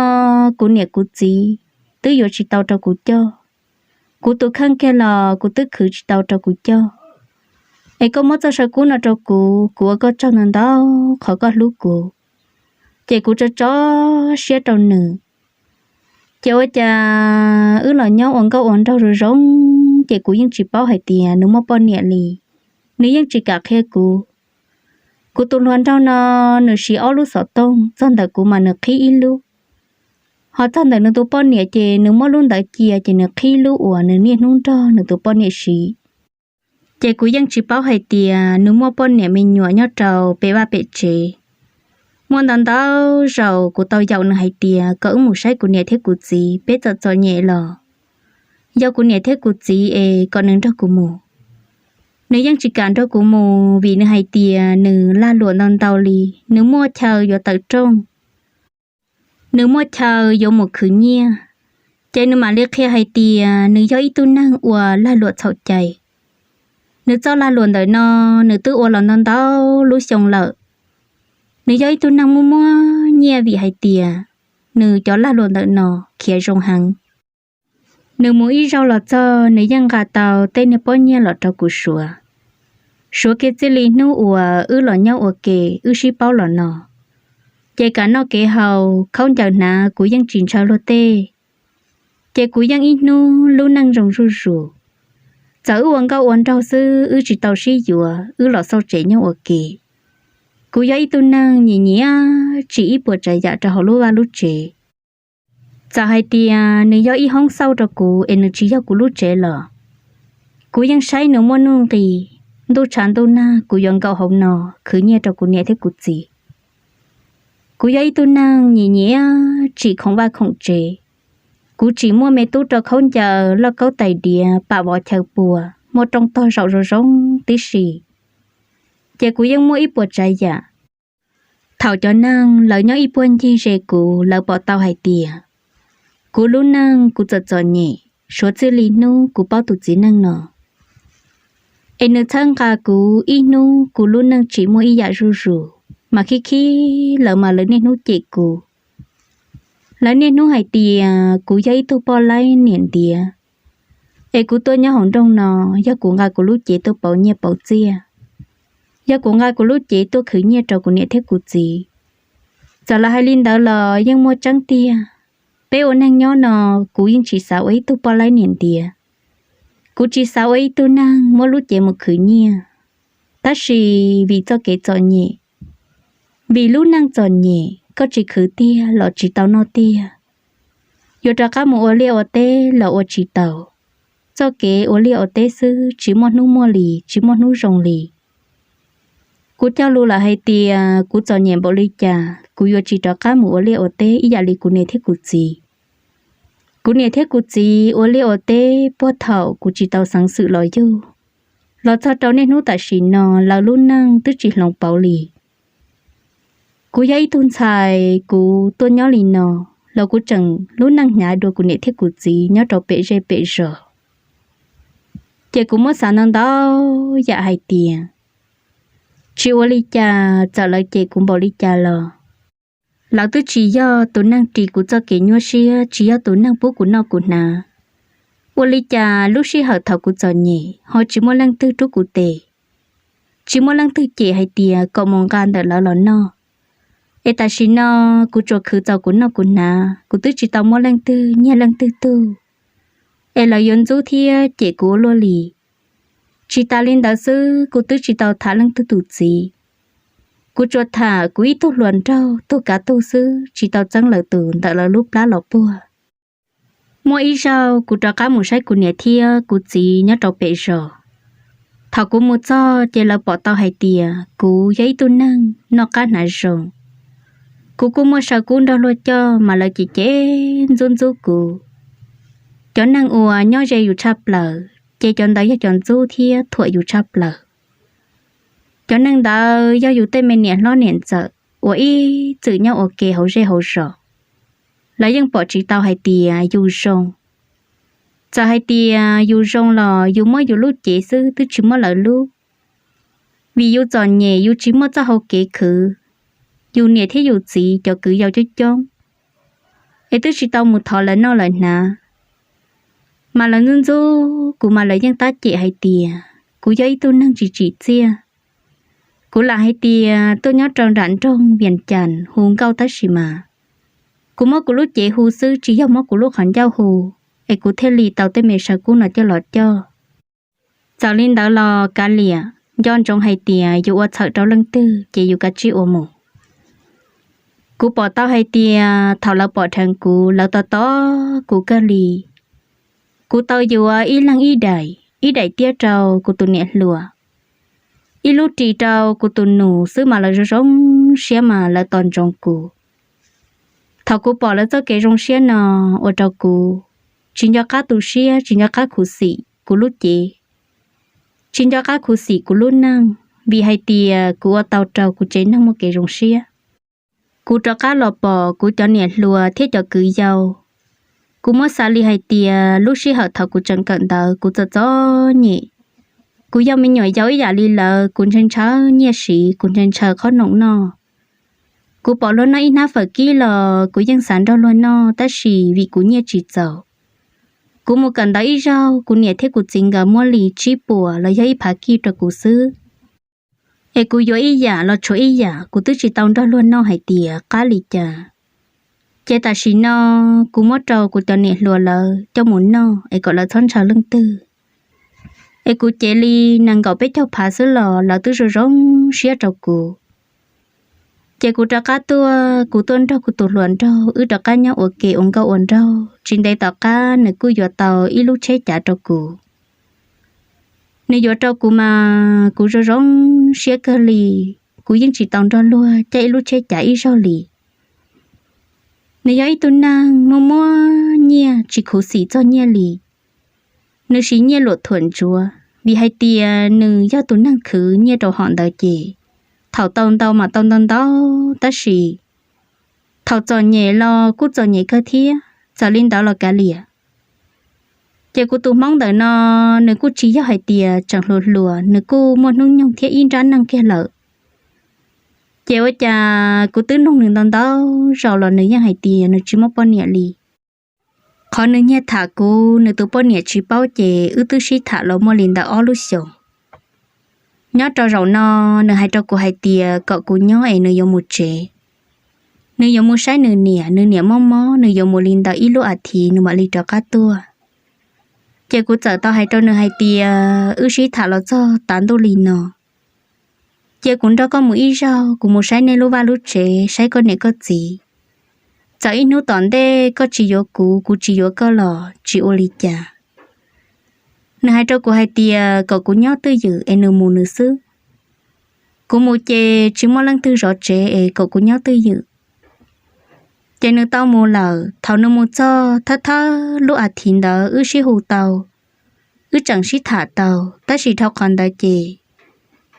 kuv niam kuv txiv twb yuav tsis tau rau kuv coj, kuv tus kheej kiag los kuv twb khwv tsis tau rau kuv coj. Es koj muab txoj saw kub no rau kuv, kuv ua koj tsaug ntau ntau qhov koj hlub kuv. Ces kuv tso tso siab rau nws. Ces ua cas wb los nyob ua nkauj ua nraug zoo zoo, ces kuv yeej tsis paub hais tias nws muaj poj niam li. Nws yeej tsis kam qhia kuv. Kuv tus hluas nraug no, nws siv ob lub xov tooj, txog ntawm kuv mas nws qhib ib lub. Ho txog ntawm nws tus poj niam ces nws muab lub ntawd cia, ces nws qhib lub uas nws niaj hnub nrog nws tus poj niam siv. Ces kuv yeej tsis paub hais tias nws muaj poj niam me nyuam nyob rau pem vaj pem tsev. Muaj ntau ntau zaus kuv tau yaum nws hais tias kom wb mus saib kuv niam thiab kuv txiv, peb txawm txom nyem los yog kuv niam thiab kuv txiv es kom nws nrog kuv mus. Nws yeej tsis kam nrog kuv mus vim nws hais tias nws lag luam ntau ntau li, nws muaj chaw yuav tawm rooj, nws muaj chaw yuav mus khwv nyiaj. Ces nws mam li qhia hais tias nws yog ib tug neeg uas lag luam txhaum cai. Nws txoj lag luam ntawm no nws twb ua los ntau ntau lub xyoo lawm. Nws yog ib tug neeg muaj muaj nyiaj vim hais tias nws cov lag luam ntawm no khiav zoo heev. Nws mus ib zaug los txog nws yeej nqa tau tej niag pob nyiaj los rau kuv suav. Suav kiag txij li hnub uas wb los nyob ua ke wb sib paub los no, ces kev noj kev haus khaub ncaws hnav kuv yeej tsis ntshaw luag tej. Ces kuv yeej ib hnub lub neej zoo zuj zus. Txawm wb ua nkauj ua nraug xwb wb tsis tau sib yuav, wb los xauj tsev nyob ua ke. Kuv yog ib tug neeg nyiam nyiam tsim ib puas tsav yam rau hauv lub vaj lub tsev. Txawm hais tias nws yog ib hoob xauj rau kuv es nws tsis yog kuv lub tsev los, kuv yeej saib nws muaj nuj nqis. Ntuj tshav ntuj nag kuv yuav nkaum hauv no khwv nyiaj rau kuv niam thiab kuv txiv. Kuv yog ib tug neeg nyiam nyiam tsim khoom vaj khoom tsev. Kuv tsim muaj me tub rau khaub ncaws, lauj kaub tais diav, pam vov chaw pua, muaj rooj tog zaum zoo zoo tib si. Ces kuv yeej muaj ib puas tsav yam. Thaum cov neeg lawv nyob ib puag ncig ze kuv, lawv pom tau hais tias kuv lub neej kuv txom txom nyem, suav txij li hnub kuv paub tus txiv neej no. Es nws txhawb nqa kuv ib hnub kuv lub neej tsis muaj ib yam zuj zus, mas khib khib lawv mas lawv niaj hnub cem kuv. Lawv niaj hnub hais tias kuv yog ib tug poj laib niam ntiav. Es kuv tuaj nyob hauv nroog no, yog kuv nqa kuv lub cev tuaj pauv nyiaj pauv txiaj, yog kuv nqa kuv lub cev tuaj khwv nyiaj rau kuv niam thiab kuv txiv. Txawm lawv hais li ntawd los yeej muaj tseeb tiag. Peb ua neeg nyob no, kuv yeej tsis xav ua ib tug poj laib niam ntiav. Kuv tsis xav ua ib tug neeg muab lub cev mus khwv nyiaj. Tab sis vim txoj kev txom nyem, vim lub neej txom nyem, koj tsis khwv tiag los tsis tau noj tiag. Yuav rov qab mus ua liaj ua teb los ua tsis taus. Txoj kev ua liaj ua teb xwb tsis muaj hnub muaj li, tsis muaj hnub zoo li. Kuv cog lus lawm hais tias kuv txom nyem npaum li cas kuv yuav tsis rov qab mus ua liaj ua teb ib yam li kuv niam thiab kuv txiv. Kuv niam thiab kuv txiv ua liaj ua teb puag thaum kuv tsis tau xeev xwm los yug, los txog rau niaj hnub tam sim no lawv lub neej twb tsis hloov pauv li. Kuv yog ib tug ntxhais, kuv tuaj nyob li no los kuv tseem lub neej hnyav dua kuv niam thiab kuv txiv nyob rau pem zej pem zos. Ces kuv muab xav ntau ntau yam hais tias, tsis ua li cas, txawm lawv cem kuv npaum li cas los lawv twb tsis yog tus neeg ris kuv txoj kev nyuaj siab, tsis yog tus neeg pub kuv noj kuv hnav. Ua li cas lub sij hawm thaum kuv txom nyem ho tsis muaj leej twg rub kuv tes, tsis muaj leej twg cem hais tias kom mus nqa ntawm lawv los noj. Es tam sim no kuv tsuas khwv txaus kuv noj kuv hnav, kuv twb tsis tau muab leej twg nyiag leej twg tug, es lawv yuav ntxub thiab cem kuv ua luaj li. Tsis tas li ntawd xwb, kuv twb tsis tau tham leej twg tus txiv. Kuv tsuas tham kuv ib tug hluas nraug tug kav tug xwb, tsis tau txeeb lawv tus ntawm lawv lub plab los puag. Muaj ib zaug kuv rov qab mus saib kuv niam thiab kuv txiv nyob rau pem zos. Thaum kuv mus txog ces lawv pom tau hais tias kuv yog ib tug neeg noj qab hnav zoo. Kuv kuj muaj saw kub nrog luag coj mas lawv cem cem ntxub ntxub kuv. Cov neeg uas nyob ze yus tshaj plaws ces cov ntawd yog cov ntxub thiab thuam yus tshaj plaws. Cov neeg ntawd yog yus tej me niam hlob niam ntxawm uas ib txwm nyob ua ke hauv zej hauv zos. Lawv yeej pom tsis tau hais tias yus zoo. Txawm hais tias yus zoo los yus muab yus lub cev xwb twb tsis muab lawv lub. Vim yus txom nyem yus tsis muaj txoj hau kev khwv, yus niam thiab yus txiv cov kwv yau coob coob, es twb tsis tau mus thov lawv noj lawv hnav. Mas lawv ntxub ntxub kuv mas lawv yeej tab cem hais tias kuv yog ib tug neeg tsis tsim txiaj. Kuv lam hais tias tuaj nyob rau nram nroog Vias Cas hu nkauj tab sis mas kuv muab kuv lub cev hu xwb tsis yog muab kuv lub qhov ncauj hu, es kuv thiaj li tau tej me saw kub no coj los coj. Txawm li ntawd los kav liam, nco ntsoov hais tias yus ua txhawm rau leej twg ces yus kav tsij ua mus. Kuv pom tau hais tias thaum lawv pom dheev kuv lawv tos tos kuv kawg li. Kuv tau yuav ib leeg ib daim, ib daim tiab rau kuv tus niam hluas, ib lub ris rau kuv tus nus xwb mas lawv zoo zoo siab mas lawv tos ntsoov kuv. Thaum kuv pom lawv txoj kev zoo siab no ua rau kuv tsis nco qab tu siab, tsis nco qab khuv xim kuv lub cev, tsis nco qab khuv xim kuv lub neej, vim hais tias kuv ua tau rau kuv tsev neeg muaj kev zoo siab. Kuv rov qab los pom kuv cov niam hluas thiab cov kwv yau. Kuv muab xav li hais tias lub sij hawm thaum kuv tseem kawm ntawv kuv txom txom nyem, kuv yog me nyuam yaus ib yam li lawv, kuv ntshaw ntshaw nyiaj siv, kuv ntshaw ntshaw qhob noom noj. Kuv pom luag noj ib hnab fawm kib los kuv yeej xav nrog luag noj tab sis vim kuv nyiaj tsis txaus. Kuv mus kawm ntawv ib zaug kuv niam thiab kuv txiv nkawd muab li tsib puas los yog ib phav kij rau kuv xwb, es kuv yuav ib yam los tshuav ib yam, kuv twb tsis tau nrog luag noj hais tias qab li cas. Ces tam sim no kuv muab rau kuv cov niam hluas lawv coj mus noj es kom lawv txhob ntshaw leej twg. Es kuv cev li nees nkaum peb caug phav xwb los lawv twb zoo zoo siab rau kuv. Ces kuv rov qab tuaj, kuv tuaj nrog kuv tus hluas nraug wb rov qab nyob ua ke ua nkauj ua nraug, tsis ntev tom qab nws kuj yuav tau ib lub tsheb cav rau kuv. Nws yuav rau kuv mas kuv zoo zoo siab kawg li, kuv yeej tsis tau nrog luag caij ib lub tsheb cav ib zaug li. Nws yog ib tug neeg muaj muaj nyiaj tsis khuv xim txog nyiaj li. Nws siv nyiaj luam thuam ntsuav vim hais tias nws yog tus neeg khwv nyiaj rau hom ntawd ces thaum tau ntau mas tau ntau ntau, tab sis thaum txom nyem los kuj txom nyem kawg thiab. Txawm li ntawd los kav liam, ces kuv tus hmoob ntawm no nws kuj tsis yog hais tias tseem hluas hluas, nws kuj muaj hnub nyoog thiab ib nrab neej kiag lawm. Ces ua cas kuv twb nug nws ntau ntau zaus los nws yeej hais tias nws tsis muaj poj niam li. Qhov nws nyiag tham kuv nws tus poj niam tsis paub ces wb twb sib tham los muaj li ntawm ob lub xyoos. Nyob rau zaum no, nws hais rau kuv hais tias kom kuv nyob es nws yuav mus tsev, nws yuav mus saib nws niam, nws niam mob mob, nws yuav mus li ntawm ib lub a thiv nws mam li rov qab tuaj. Ces kuv txawm tau hais rau nws hais tias wb sib tham los txog tav ntuj li no, cia kuv nrog koj mus ib zaug, kuv mus saib nej lub vaj lub tsev, saib koj niam koj txiv. Txawm ib hnub tom ntej koj tsis yuav kuv, kuv tsis yuav koj los tsis ua li cas. Nws hais rau kuv hais tias kom kuv nyob twj ywm es nws mus nws xwb. Kuv mus ces tsis muaj leej twg zov tsev es kom kuv nyob twj ywm. Ces nws tau mus lawm, thaum nws mus txog thawj thawj lub a thiv ntawd wb sib hu tau, wb tseem sib tham tau, tab sis dhau qhov ntawd ces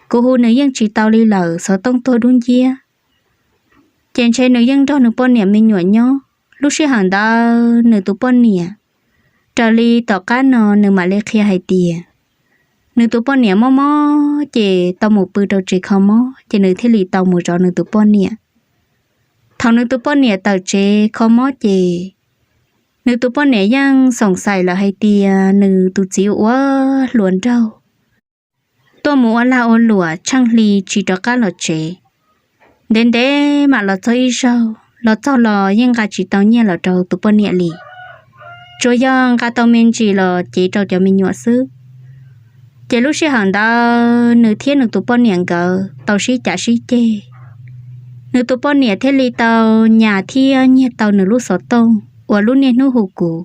kuv hu nws yeej tsis tau li lawm, xov tooj tuag dub nciab. Ces ntshe nws yeej nrog nws poj niam me nyuam nyob. Lub sij hawm ntawd nws tus poj niam, raws li tom qab no nws mam li qhia hais tias nws tus poj niam mob mob ces tau mus pw rau tsev kho mob ces nws thiaj li tau mus zov nws tus poj niam. Thaum nws tus poj niam tawm tsev kho mob ces nws tus poj niam yeej xoom xais lawm hais tias nws tus txiv ua hluas nraug tuaj mus ua lag ua luam tsheej hli tsis rov qab los tsev. Ntev ntev mam los txog ib zaug, los txog los yeej nqa tsis tau nyiaj los rau tus poj niam li, tsuas yog nqa tau me ntsis los cev rau cov me nyuam xwb. Ces lub sij hawm ntawd nws thiab nws tus poj niam nkawd tau sib cav sib ceg, nws tus poj niam thiaj li tau nyas thiab nyiag tau nws lub xov tooj uas lub niaj hnub hu kuv.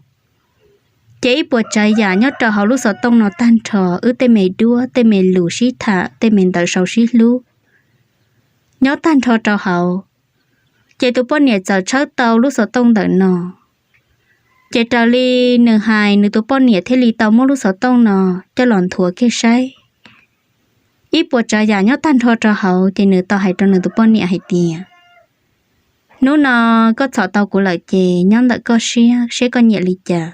Ces ib puas tsav yam nyob rau hauv lub xov tooj no tag nrho, wb tej me duab, tej me lus sib tham, tej me ntawv sau sib hlub, nyob tag nrho rau hauv. Ces tus poj niam txawm tshawb tau lub xov tooj ntawm no. Ces raws li nws hais, nws tus poj niam thiaj li tau muab lub xov tooj no coj los nthuav kiag saib. Ib puas tsav yam nyob tag nrho rau hauv, ces nws tau hais rau nws tus poj niam hais tias, hnub no koj txhom tau kuv lawm ces nyob ntawm koj siab, seb koj nyiam li cas.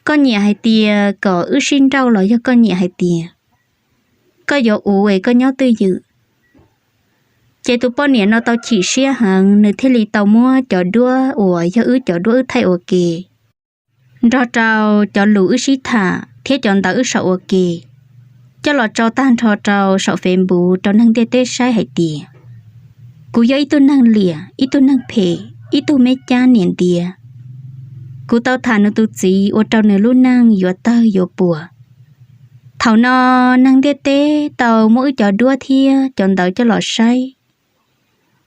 Koj nyiam hais tias kom wb sib nrauj los yog koj nyiam hais tias koj yuav ua es koj nyob twj ywm. Ces tus poj niam no tau chim siab heev, nws thiaj li tau muab cov duab uas yog wb cov duab wb thaij ua ke, nrog rau cov lus wb sib tham thiab cov ntawv wb sau ua ke, coj los tso tag nrho rau saum Facebook rau neeg ntiaj teb saib hais tias kuv yog ib tug neeg liam, ib tug neeg phem, ib tug me cab niam ntiav. Kuv tau tham nws tus txiv ua rau nws lub neej yuav tawg yuav puas. Thaum no neeg ntiaj teb tau muab wb cov duab thiab cov ntawv coj los saib,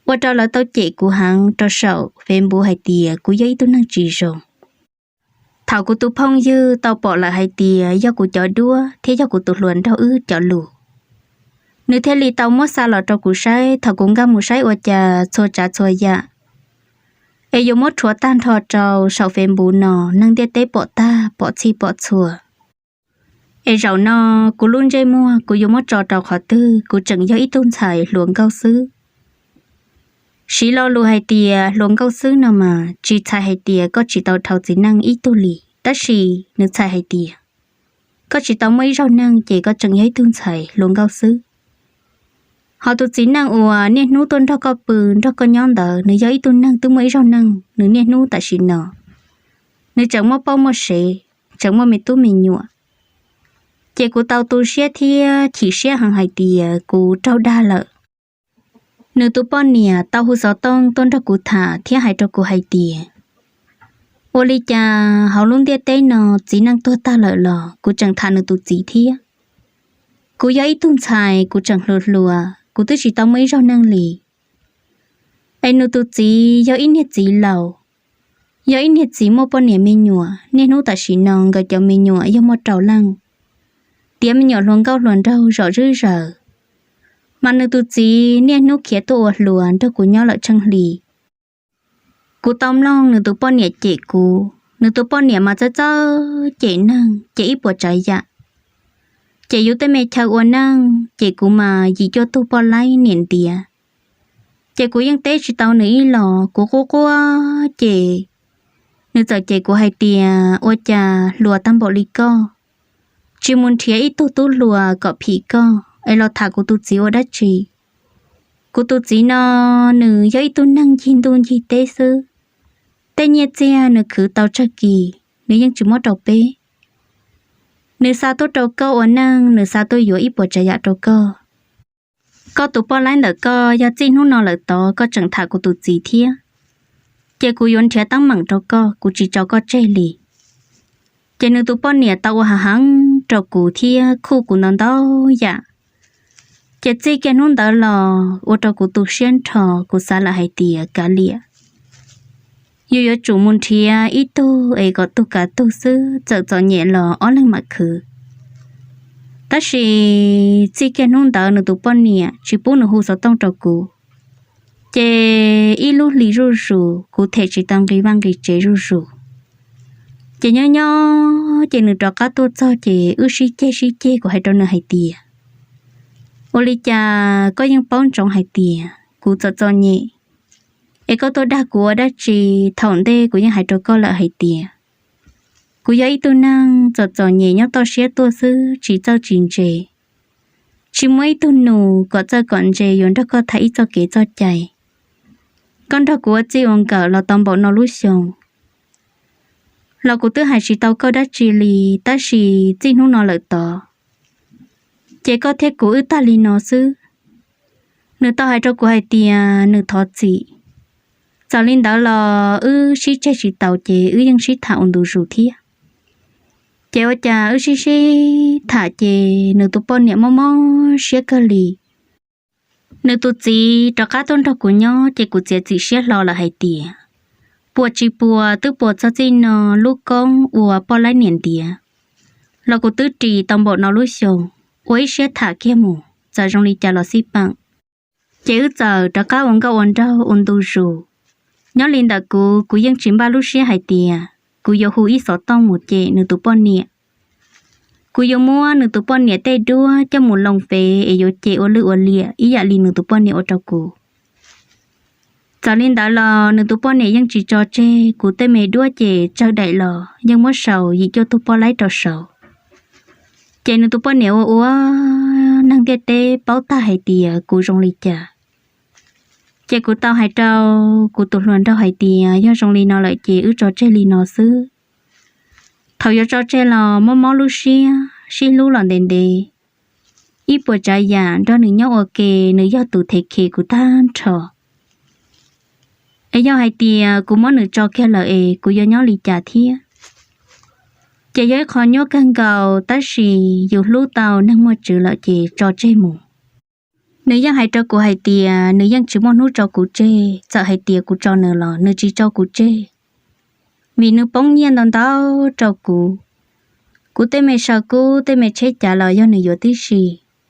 ua rau lawv tau cem kuv heev rau saum Facebook hais tias kuv yog ib tug neeg tsis zoo. Thaum kuv tus phooj ywg tau pom lawm hais tias yog kuv cov duab thiab yog kuv tus hluas nraug wb cov lus, nws thiaj li tau muab xa los rau kuv saib. Thaum kuv nkag mus saib ua cas txhua tsav txhua yam es yuav muab rhuav tag nrho rau saum Facebook no neeg ntiaj teb pom tag pom txhij pom txhua. Es zaum no kuv lub ntsej muag kuv yuav muab tso rau qhov twg, kuv tseem yog ib tug ntxhais hluas nkauj xwb. Siv lo lus hais tias hluas nkauj xwb no mas tsis txhais hais tias koj tsis tau dhau txiv neej ib tug li, tab sis nws txhais hais tias koj tsis tau muaj ib zaug neeg ces koj tseem yog ib tug ntxhais hluas nkauj xwb. Ho tus txiv neej uas niaj hnub tuaj nrog koj pw nrog koj nyob ntawd, nws yog ib tug neeg twb muaj ib zaug neeg, nws niaj hnub tam sim no nws tseem muaj poj muaj sev, tseem muaj me tub me nyuam. Ces kuv tau tu siab thiab chim siab heev hais tias kuv raug dag lawm. Nws tus poj niam tau hu xov tooj tuaj nrog kuv tham thiab hais rau kuv hais tias ua li cas hauv lub ntiaj teb no txiv neej tuag tag lawm los kuv tseem tham nws tus txiv thiab. Kuv yog ib tug ntxhais kuv tseem hluas hluas, kuv twb tsis tau muaj ib zaug neeg li. Es nws tus txiv yog ib niag txiv laus, yog ib niag txiv muaj poj niam me nyuam, niaj hnub tam sim no nkawd cov me nyuam yog muaj rau leej, tiav me nyuam hluas nkauj hluas nraug zom zeb zaws. Mas nws tus txiv niaj hnub khiav tuaj ua hluas nrog kuv nyob lawm tsheej hli. Kuv tau mloog nws tus poj niam cem kuv, nws tus poj niam mas txawj txawj cem neeg, cem ib puas tsav yam. Cem yus tej me chaw ua neej, cem kuv mas yim cuaj tug poj laib niam ntiav. Ces kuv yeej teb tsis tau nws ib los, kuv quaj quaj ces nws txawm cem kuv hais tias ua cas hluas tag npaum li koj, tsis mus nrhiav ib tug tub hluas kom phim koj es los tham kuv tus txiv ua dab tsi. Kuv tus txiv no nws yog ib tug neeg ncig ntuj ncig teb xwb, tej nyiaj txiag nws khwv tau tsawg kis nws yeej tsis muab rau peb. Nws xa tuaj rau koj ua neej, nws xa tuaj yuav ib puas tsav yam rau koj. Koj tus poj laib ntawm koj yog txij hnub no lawm tod koj tseem tham kuv tus txiv thiab, ces kuv yuav nrhiav teeb meem rau koj, kuv tsis tso koj tseg li. Ces nws tus poj niam tau ua hav heev rau kuv thiab khuj kuv ntau ntau yam. Ces txij kiag hnub ntawd los ua rau kuv tu siab nrho, kuv xav lawm hais tias kav liam, yus yuav tsum mus nrhiav ib tug es kom tug kav tug xwb, txawm txom nyem los ob leeg mam khwv. Tab sis txij kiag hnub ntawd nws tus poj niam tsis pub nws hu xov tooj rau kuv, ces ib lub hlis zuj zus kuv them tsis tau nqi vaj nqi tsev zuj zus. Ces nyob nyob ces nws rov qab tuaj txog ces wb sib ceg sib ceg, kuv hais rau nws hais tias ua li cas koj yeej paub ntsoov hais tias kuv txom txom nyem, es koj tuaj dag kuv ua dab tsi? Thaum ntej kuv yeej hais rau koj lawm hais tias kuv yog ib tug neeg txom txom nyem nyob toj siab tuaj xwb, tsis txawj tsis ntse, tsis muaj ib tug nus kom txawj kom ntse yuav nrog koj tham ib txoj kev txoj cai. Koj nrog kuv ua txij ua nkawm los tau npaum no lub xyoo, los kuv twb hais tsis tau koj dab tsi li, tab sis txij hnub no lawm tod ces koj thiab kuv wb tag li no xwb. Nws tau hais rau kuv hais tias nws thov txim. Txawm li ntawd los wb sib tseg tsis taus ces wb yeej sib tham ua ntu zus thiab. Ces ua cas wb sib sib tham ces nws tus poj niam mob mob siab kawg li. Nws tus txiv rov qab tuaj nrog kuv nyob ces kuv txiav txim siab hlo lawm hais tias puas tsis puas twb puas txog txij no lub koob ua poj laib niam ntiav los kuv twb ris tau npaum no lub xyoo, ua ib siab tham kiag mus txawm zoo li cas los xij peem. Ces wb txawm rov qab ua nkauj ua nraug ua ntu zus. Nyob li ntawm kuv, kuv yeej tsis npaj lub siab hais tias kuv yuav hu ib xov tooj mus cem nws tus poj niam. Kuv yuav muab nws tus poj niam tej duab coj mus loo fev es yuav cem ua lwj ua liam ib yam li nws tus poj niam ua rau kuv. Txawm li ntawd los nws tus poj niam yeej tsis tso tseg, kuv tej me duab ces tsawg daim los yeej muab sau yim cuaj tug poj laib rau saud. Ces nws tus poj niam ua ua neeg ntiaj teb paub tag hais tias kuv zoo li cas. Ces kuv tau hais rau kuv tus hluas nraug hais tias yog zoo li no lawm ces wb tso tseg li no xwb. Thaum yuav tso tseg los mob mob lub siab, sib hlub los ntev ntev. ib puas tsav yam nrog nws nyob ua ke, nws yog tus them khem kuv tag nrho. Es yog hais tias kuv muab nws tso kiag lawm es kuv yuav nyob li cas thiab? Ces yog ib qho nyuaj kawg nkaus, tab sis yus hlub tau neeg muaj tswv lawm ces tso tseg mus. Nws yeej hais rau kuv hais tias nws yeej tsis muaj hnub tso kuv tseg, txawm hais tias kuv tso nws los nws tsis tso kuv tseg, vim nws poob nyiaj ntau ntau rau kuv. Kuv tej me saw kub tej me tsheb cav los yog nws yuav tib si,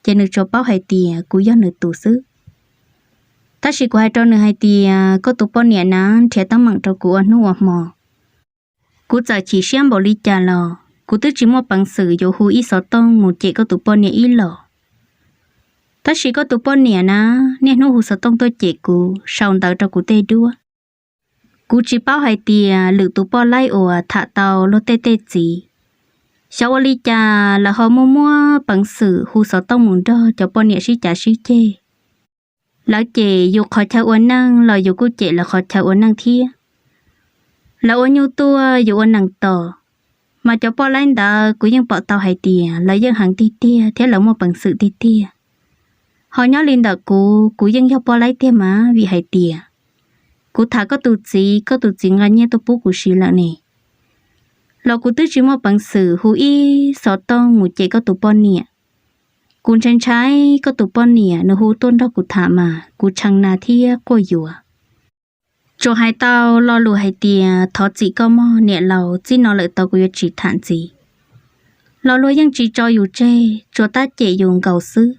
ces nws tsuas paub hais tias kuv yog nws tus xwb. Tab sis kuv hais rau nws hais tias koj tus poj niam na nrhiav teeb meem rau kuv ua hnub ua hmo. Kuv txawm chim siab npaum li cas los kuv twb tsis muaj peev xwm yuav hu ib xov tooj mus cem koj tus poj niam ib los. Tab sis koj tus poj niam na, niaj hnub hu xov tooj tuaj cem kuv, sau ntawv rau kuv tej duab. Kuv tsis paub hais tias lwm tus poj laib uas tham tau luag tej tej txiv, xyov ua li cas lawv ho muaj muaj peev xwm hu xov tooj mus nrog cov poj niam sib cav sib ceg. Lawv cem yus qhov chaw ua neej los yus kuj cem lawv qhov chaw ua neej thiab. Lawv ua nyuj tuaj yus ua nees tom, mas cov poj laib ntawd kuv yeej pom tau hais tias lawv yeej heev tiag tiag thiab lawv muaj peev xwm tiag tiag. Ho nyob li ntawm kuv, kuv yeej yog poj laib tiag mas vim hais tias kuv tham koj tus txiv, koj tus txiv nqa nyiaj tuaj pub kuv siv lawm ne, los kuv twb tsis muaj peev xwm hu ib xov tooj mus cem koj tus poj niam. Kuv ntshai ntshai koj tus poj niam nws hu tuaj nrog kuv tham mas kuv tshee na thiab quaj yuav. Tsuas hais tau lo lus hais tias thov txim koj mog niam laus, txij no lawm tau kuv yuav tsis tham ntxiv. Los luag yeej tsis tso yus tseg, tsuas tab cem yus nkaus xwb.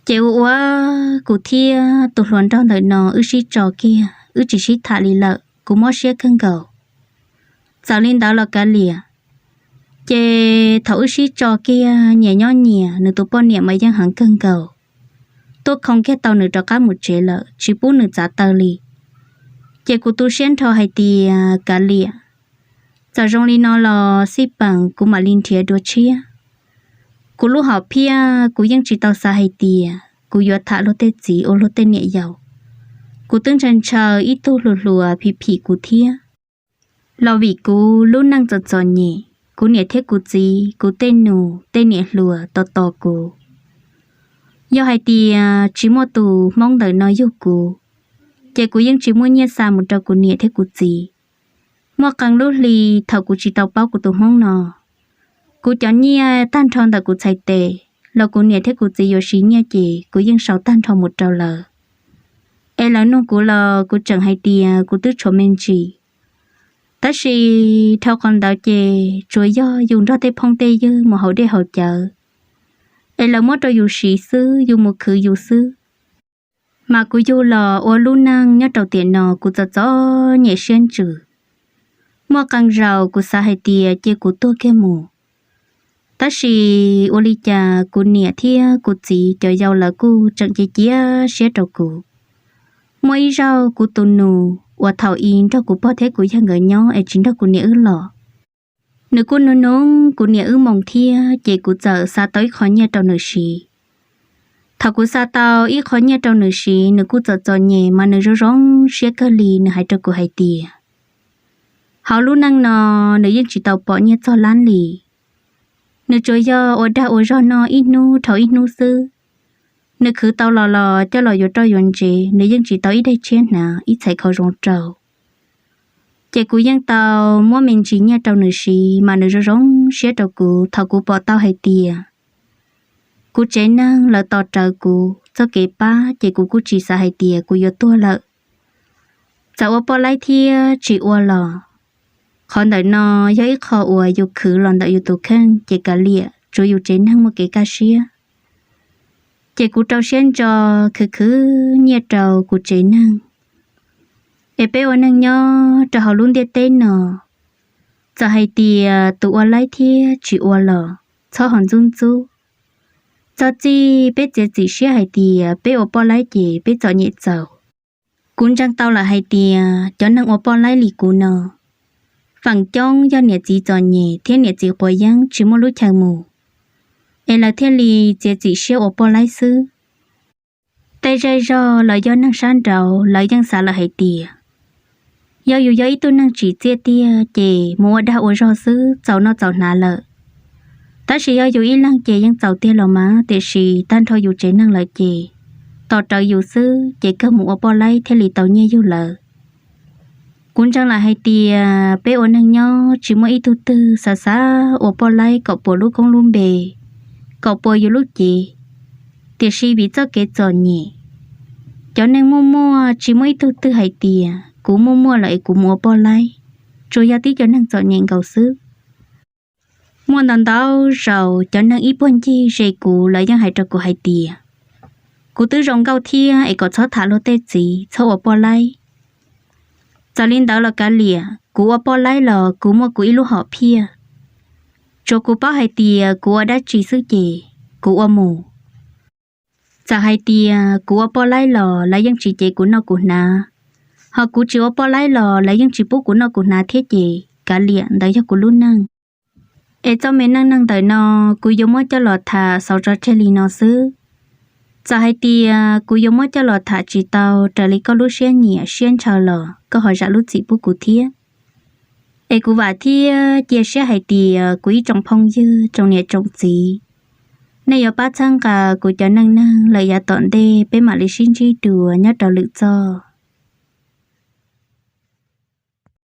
Ces ua ua kuv thiab tus hluas nraug ntawm no wb sib tso kiag, wb tsis sib tham li lawm, kuv mob siab kawg nkaus. Txawm li ntawd los kav liam, ces thaum wb sib tso kiag nyias nyob nyias, nws tus poj niam mas yeej heev kawg nkaus, tuaj khoo kiag tau nws rov qab mus tsev lawm tsis pub nws txav taw li. Ces kuv tu siab nrho hais tias kav liam, txawm zoo li no los xij peem kuv mam li nrhiav dua tshiab. Kuv lub hom phiaj kuv yeej tsis tau xav hais tias kuv yuav tham luag tej txiv ua luag tej niam yau. Kuv twb ntshaw ntshaw ib tug hluas hluas phim phim kuv thiab, los vim kuv lub neej txom txom nyem, kuv niam thiab kuv txiv, kuv tej nus tej niam hluas tos tos kuv. Yog hais tias tsis muaj tus hmoob ntawm no yug kuv, ces kuv yeej tsis muaj nyiaj xa mus rau kuv niam thiab kuv txiv. Muaj qee lub hli thaum kuv tsis tau paub kuv tus hmoob no, kuv cov nyiaj tag nrho ntawm kuv txhais tes, los kuv niam thiab kuv txiv yuav siv nyiaj ces kuv yeej sau tag nrho mus rau lawv. Es lawv nug kuv los kuv tseem hais tias kuv twb tshuav me ntsis. Tab sis dhau qhov ntawd ces tsuas yog yus nrog tej phooj tej ywg mus haus dej haus cawv, es lawv muab rau yus siv xwb, yus mus khwv yus xwb. Mas kuv yug los ua lub neej nyob rau tiam no kuv txom txom nyem siab ntsws. Muaj qee zaus kuv xav hais tias cia kuv tuag kiag mus, tab sis ua li cas kuv niam thiab kuv txiv cov yau lawv kuj tseem cia cia siab rau kuv. Muaj ib zaug kuv tus nus uas thaum i nrog kuv pog thiab kuv yawg nkawd nyob es tsis nrog kuv niam wb los, nws kuj nug nug kuv niam wb moo thiab, ces kuv txawm xa tau ib qho nyiaj rau nws siv. Thaum kuv xa tau ib qho nyiaj rau nws siv, nws kuj txom txom nyem mas nws zoo zoo siab kawg li, nws hais rau kuv hais tias hauv lub neej no nws yeej tsis tau pom nyiaj txog lab li. Nws tsuas yog ua dag ua zog noj ib hnub dhau ib hnub xwb. Nws khwv tau los los coj los yuav roj yuav ntsev, nws yeej tsis tau ib daig tshiab hnav ib txhais khau zoo rau. Ces kuv yeej tau muab me ntsis nyiaj rau nws siv mas nws zoo zoo siab rau kuv thaum kuv pom tau hais tias kuv tsev neeg lawv tos rawv kuv txoj kev pab, ces kuv kuj tsis xav hais tias kuv yuav tuag lawm. Txawm ua poj laib thiab tsis ua los, qhov ntawm no yog ib qho uas yus khwv los ntawm yus tus kheej ces kav liam tsuav yus tsev neeg muaj kev kaj siab. Ces kuv rau siab ntso khwv khwv nyiaj rau kuv tsev neeg. Es peb ua neeg nyob rau hauv lub ntiaj teb no, txawm hais tias tus ua laib thiab tsis ua los txhob ho ntxub ntxub. Txog txij peb txiav txim siab hais tias peb ua poj laib ces peb txom nyem txaus. Kuv ntseeg tau lawm hais tias cov neeg ua poj laib li kuv no, feem coob yog niam txiv txom nyem thiab niam txiv quav yeeb tsis muaj lub chaw mus, es lawv thiaj li txiav txim siab ua poj laib xwb. Tej zej zog los yog neeg sab nraud lawv yeej xav lawm hais tias yog yus yog ib tug neeg tsim txiaj tiag ces mus ua dag ua zog xwb txaus noj txaus hnav lawm. Tab sis yog yus ib leeg ces yeej txaus tiag los mas, tiam sis tag nrho yus tsev neeg lawm ces tos rawv yus xwb ces kawg mus ua poj laib thiaj li tau nyiaj yug lawm. Kuv ntseeg lawm hais tias peb ua neeg nyob tsis muaj ib tug twg xav xav ua poj laib kom puas lub koob lub npe, kom puas yus lub cev. Tiam sis vim txoj kev txom nyem, cov neeg muaj muaj tsis muaj ib tug twg hais tias kuv muaj muaj lawm es kuv mus ua poj laib, tsuas yog tib cov neeg txom nyem nkaus xwb. Muaj ntau ntau zaus cov neeg ib puag ncig ze kuv lawv yeej hais rau kuv hais tias kuv twb zoo nkauj thiab es kom txhob tham luag tej txiv, txhob ua poj laib. Txawm li ntawd los kav liam, kuv ua poj laib los kuv muaj kuv ib lub hom phiaj. Tsuas kuv paub hais tias kuv ua dab tsi xwb ces kuv ua mus. Txawm hais tias kuv ua poj laib los lawv yeej tsis cev kuv noj kuv hnav, ho kuv tsis ua poj laib los lawv yeej tsis pub kuv noj kuv hnav thiab ces kav liam, ntawd yog kuv lub neej. Es txoj me neej neeg ntawm no kuv yuav muab coj los tham xaus tso tseg li no xwb. Txawm hais tias kuv yuav muab coj los tham tsis tau raws li koj lub siab nyiam siab ntshaw los koj ho zam lub txim pub kuv thiab. Es kuv vam thiab cia siab hais tias kuv ib tsoom phooj ywg, tsoom niam tsoom txiv, nej yuav pab txhawb nqa kuv cov neej neeg lawm yav tom ntej peb mam li sib ntsib dua nyob rau lwm txoj.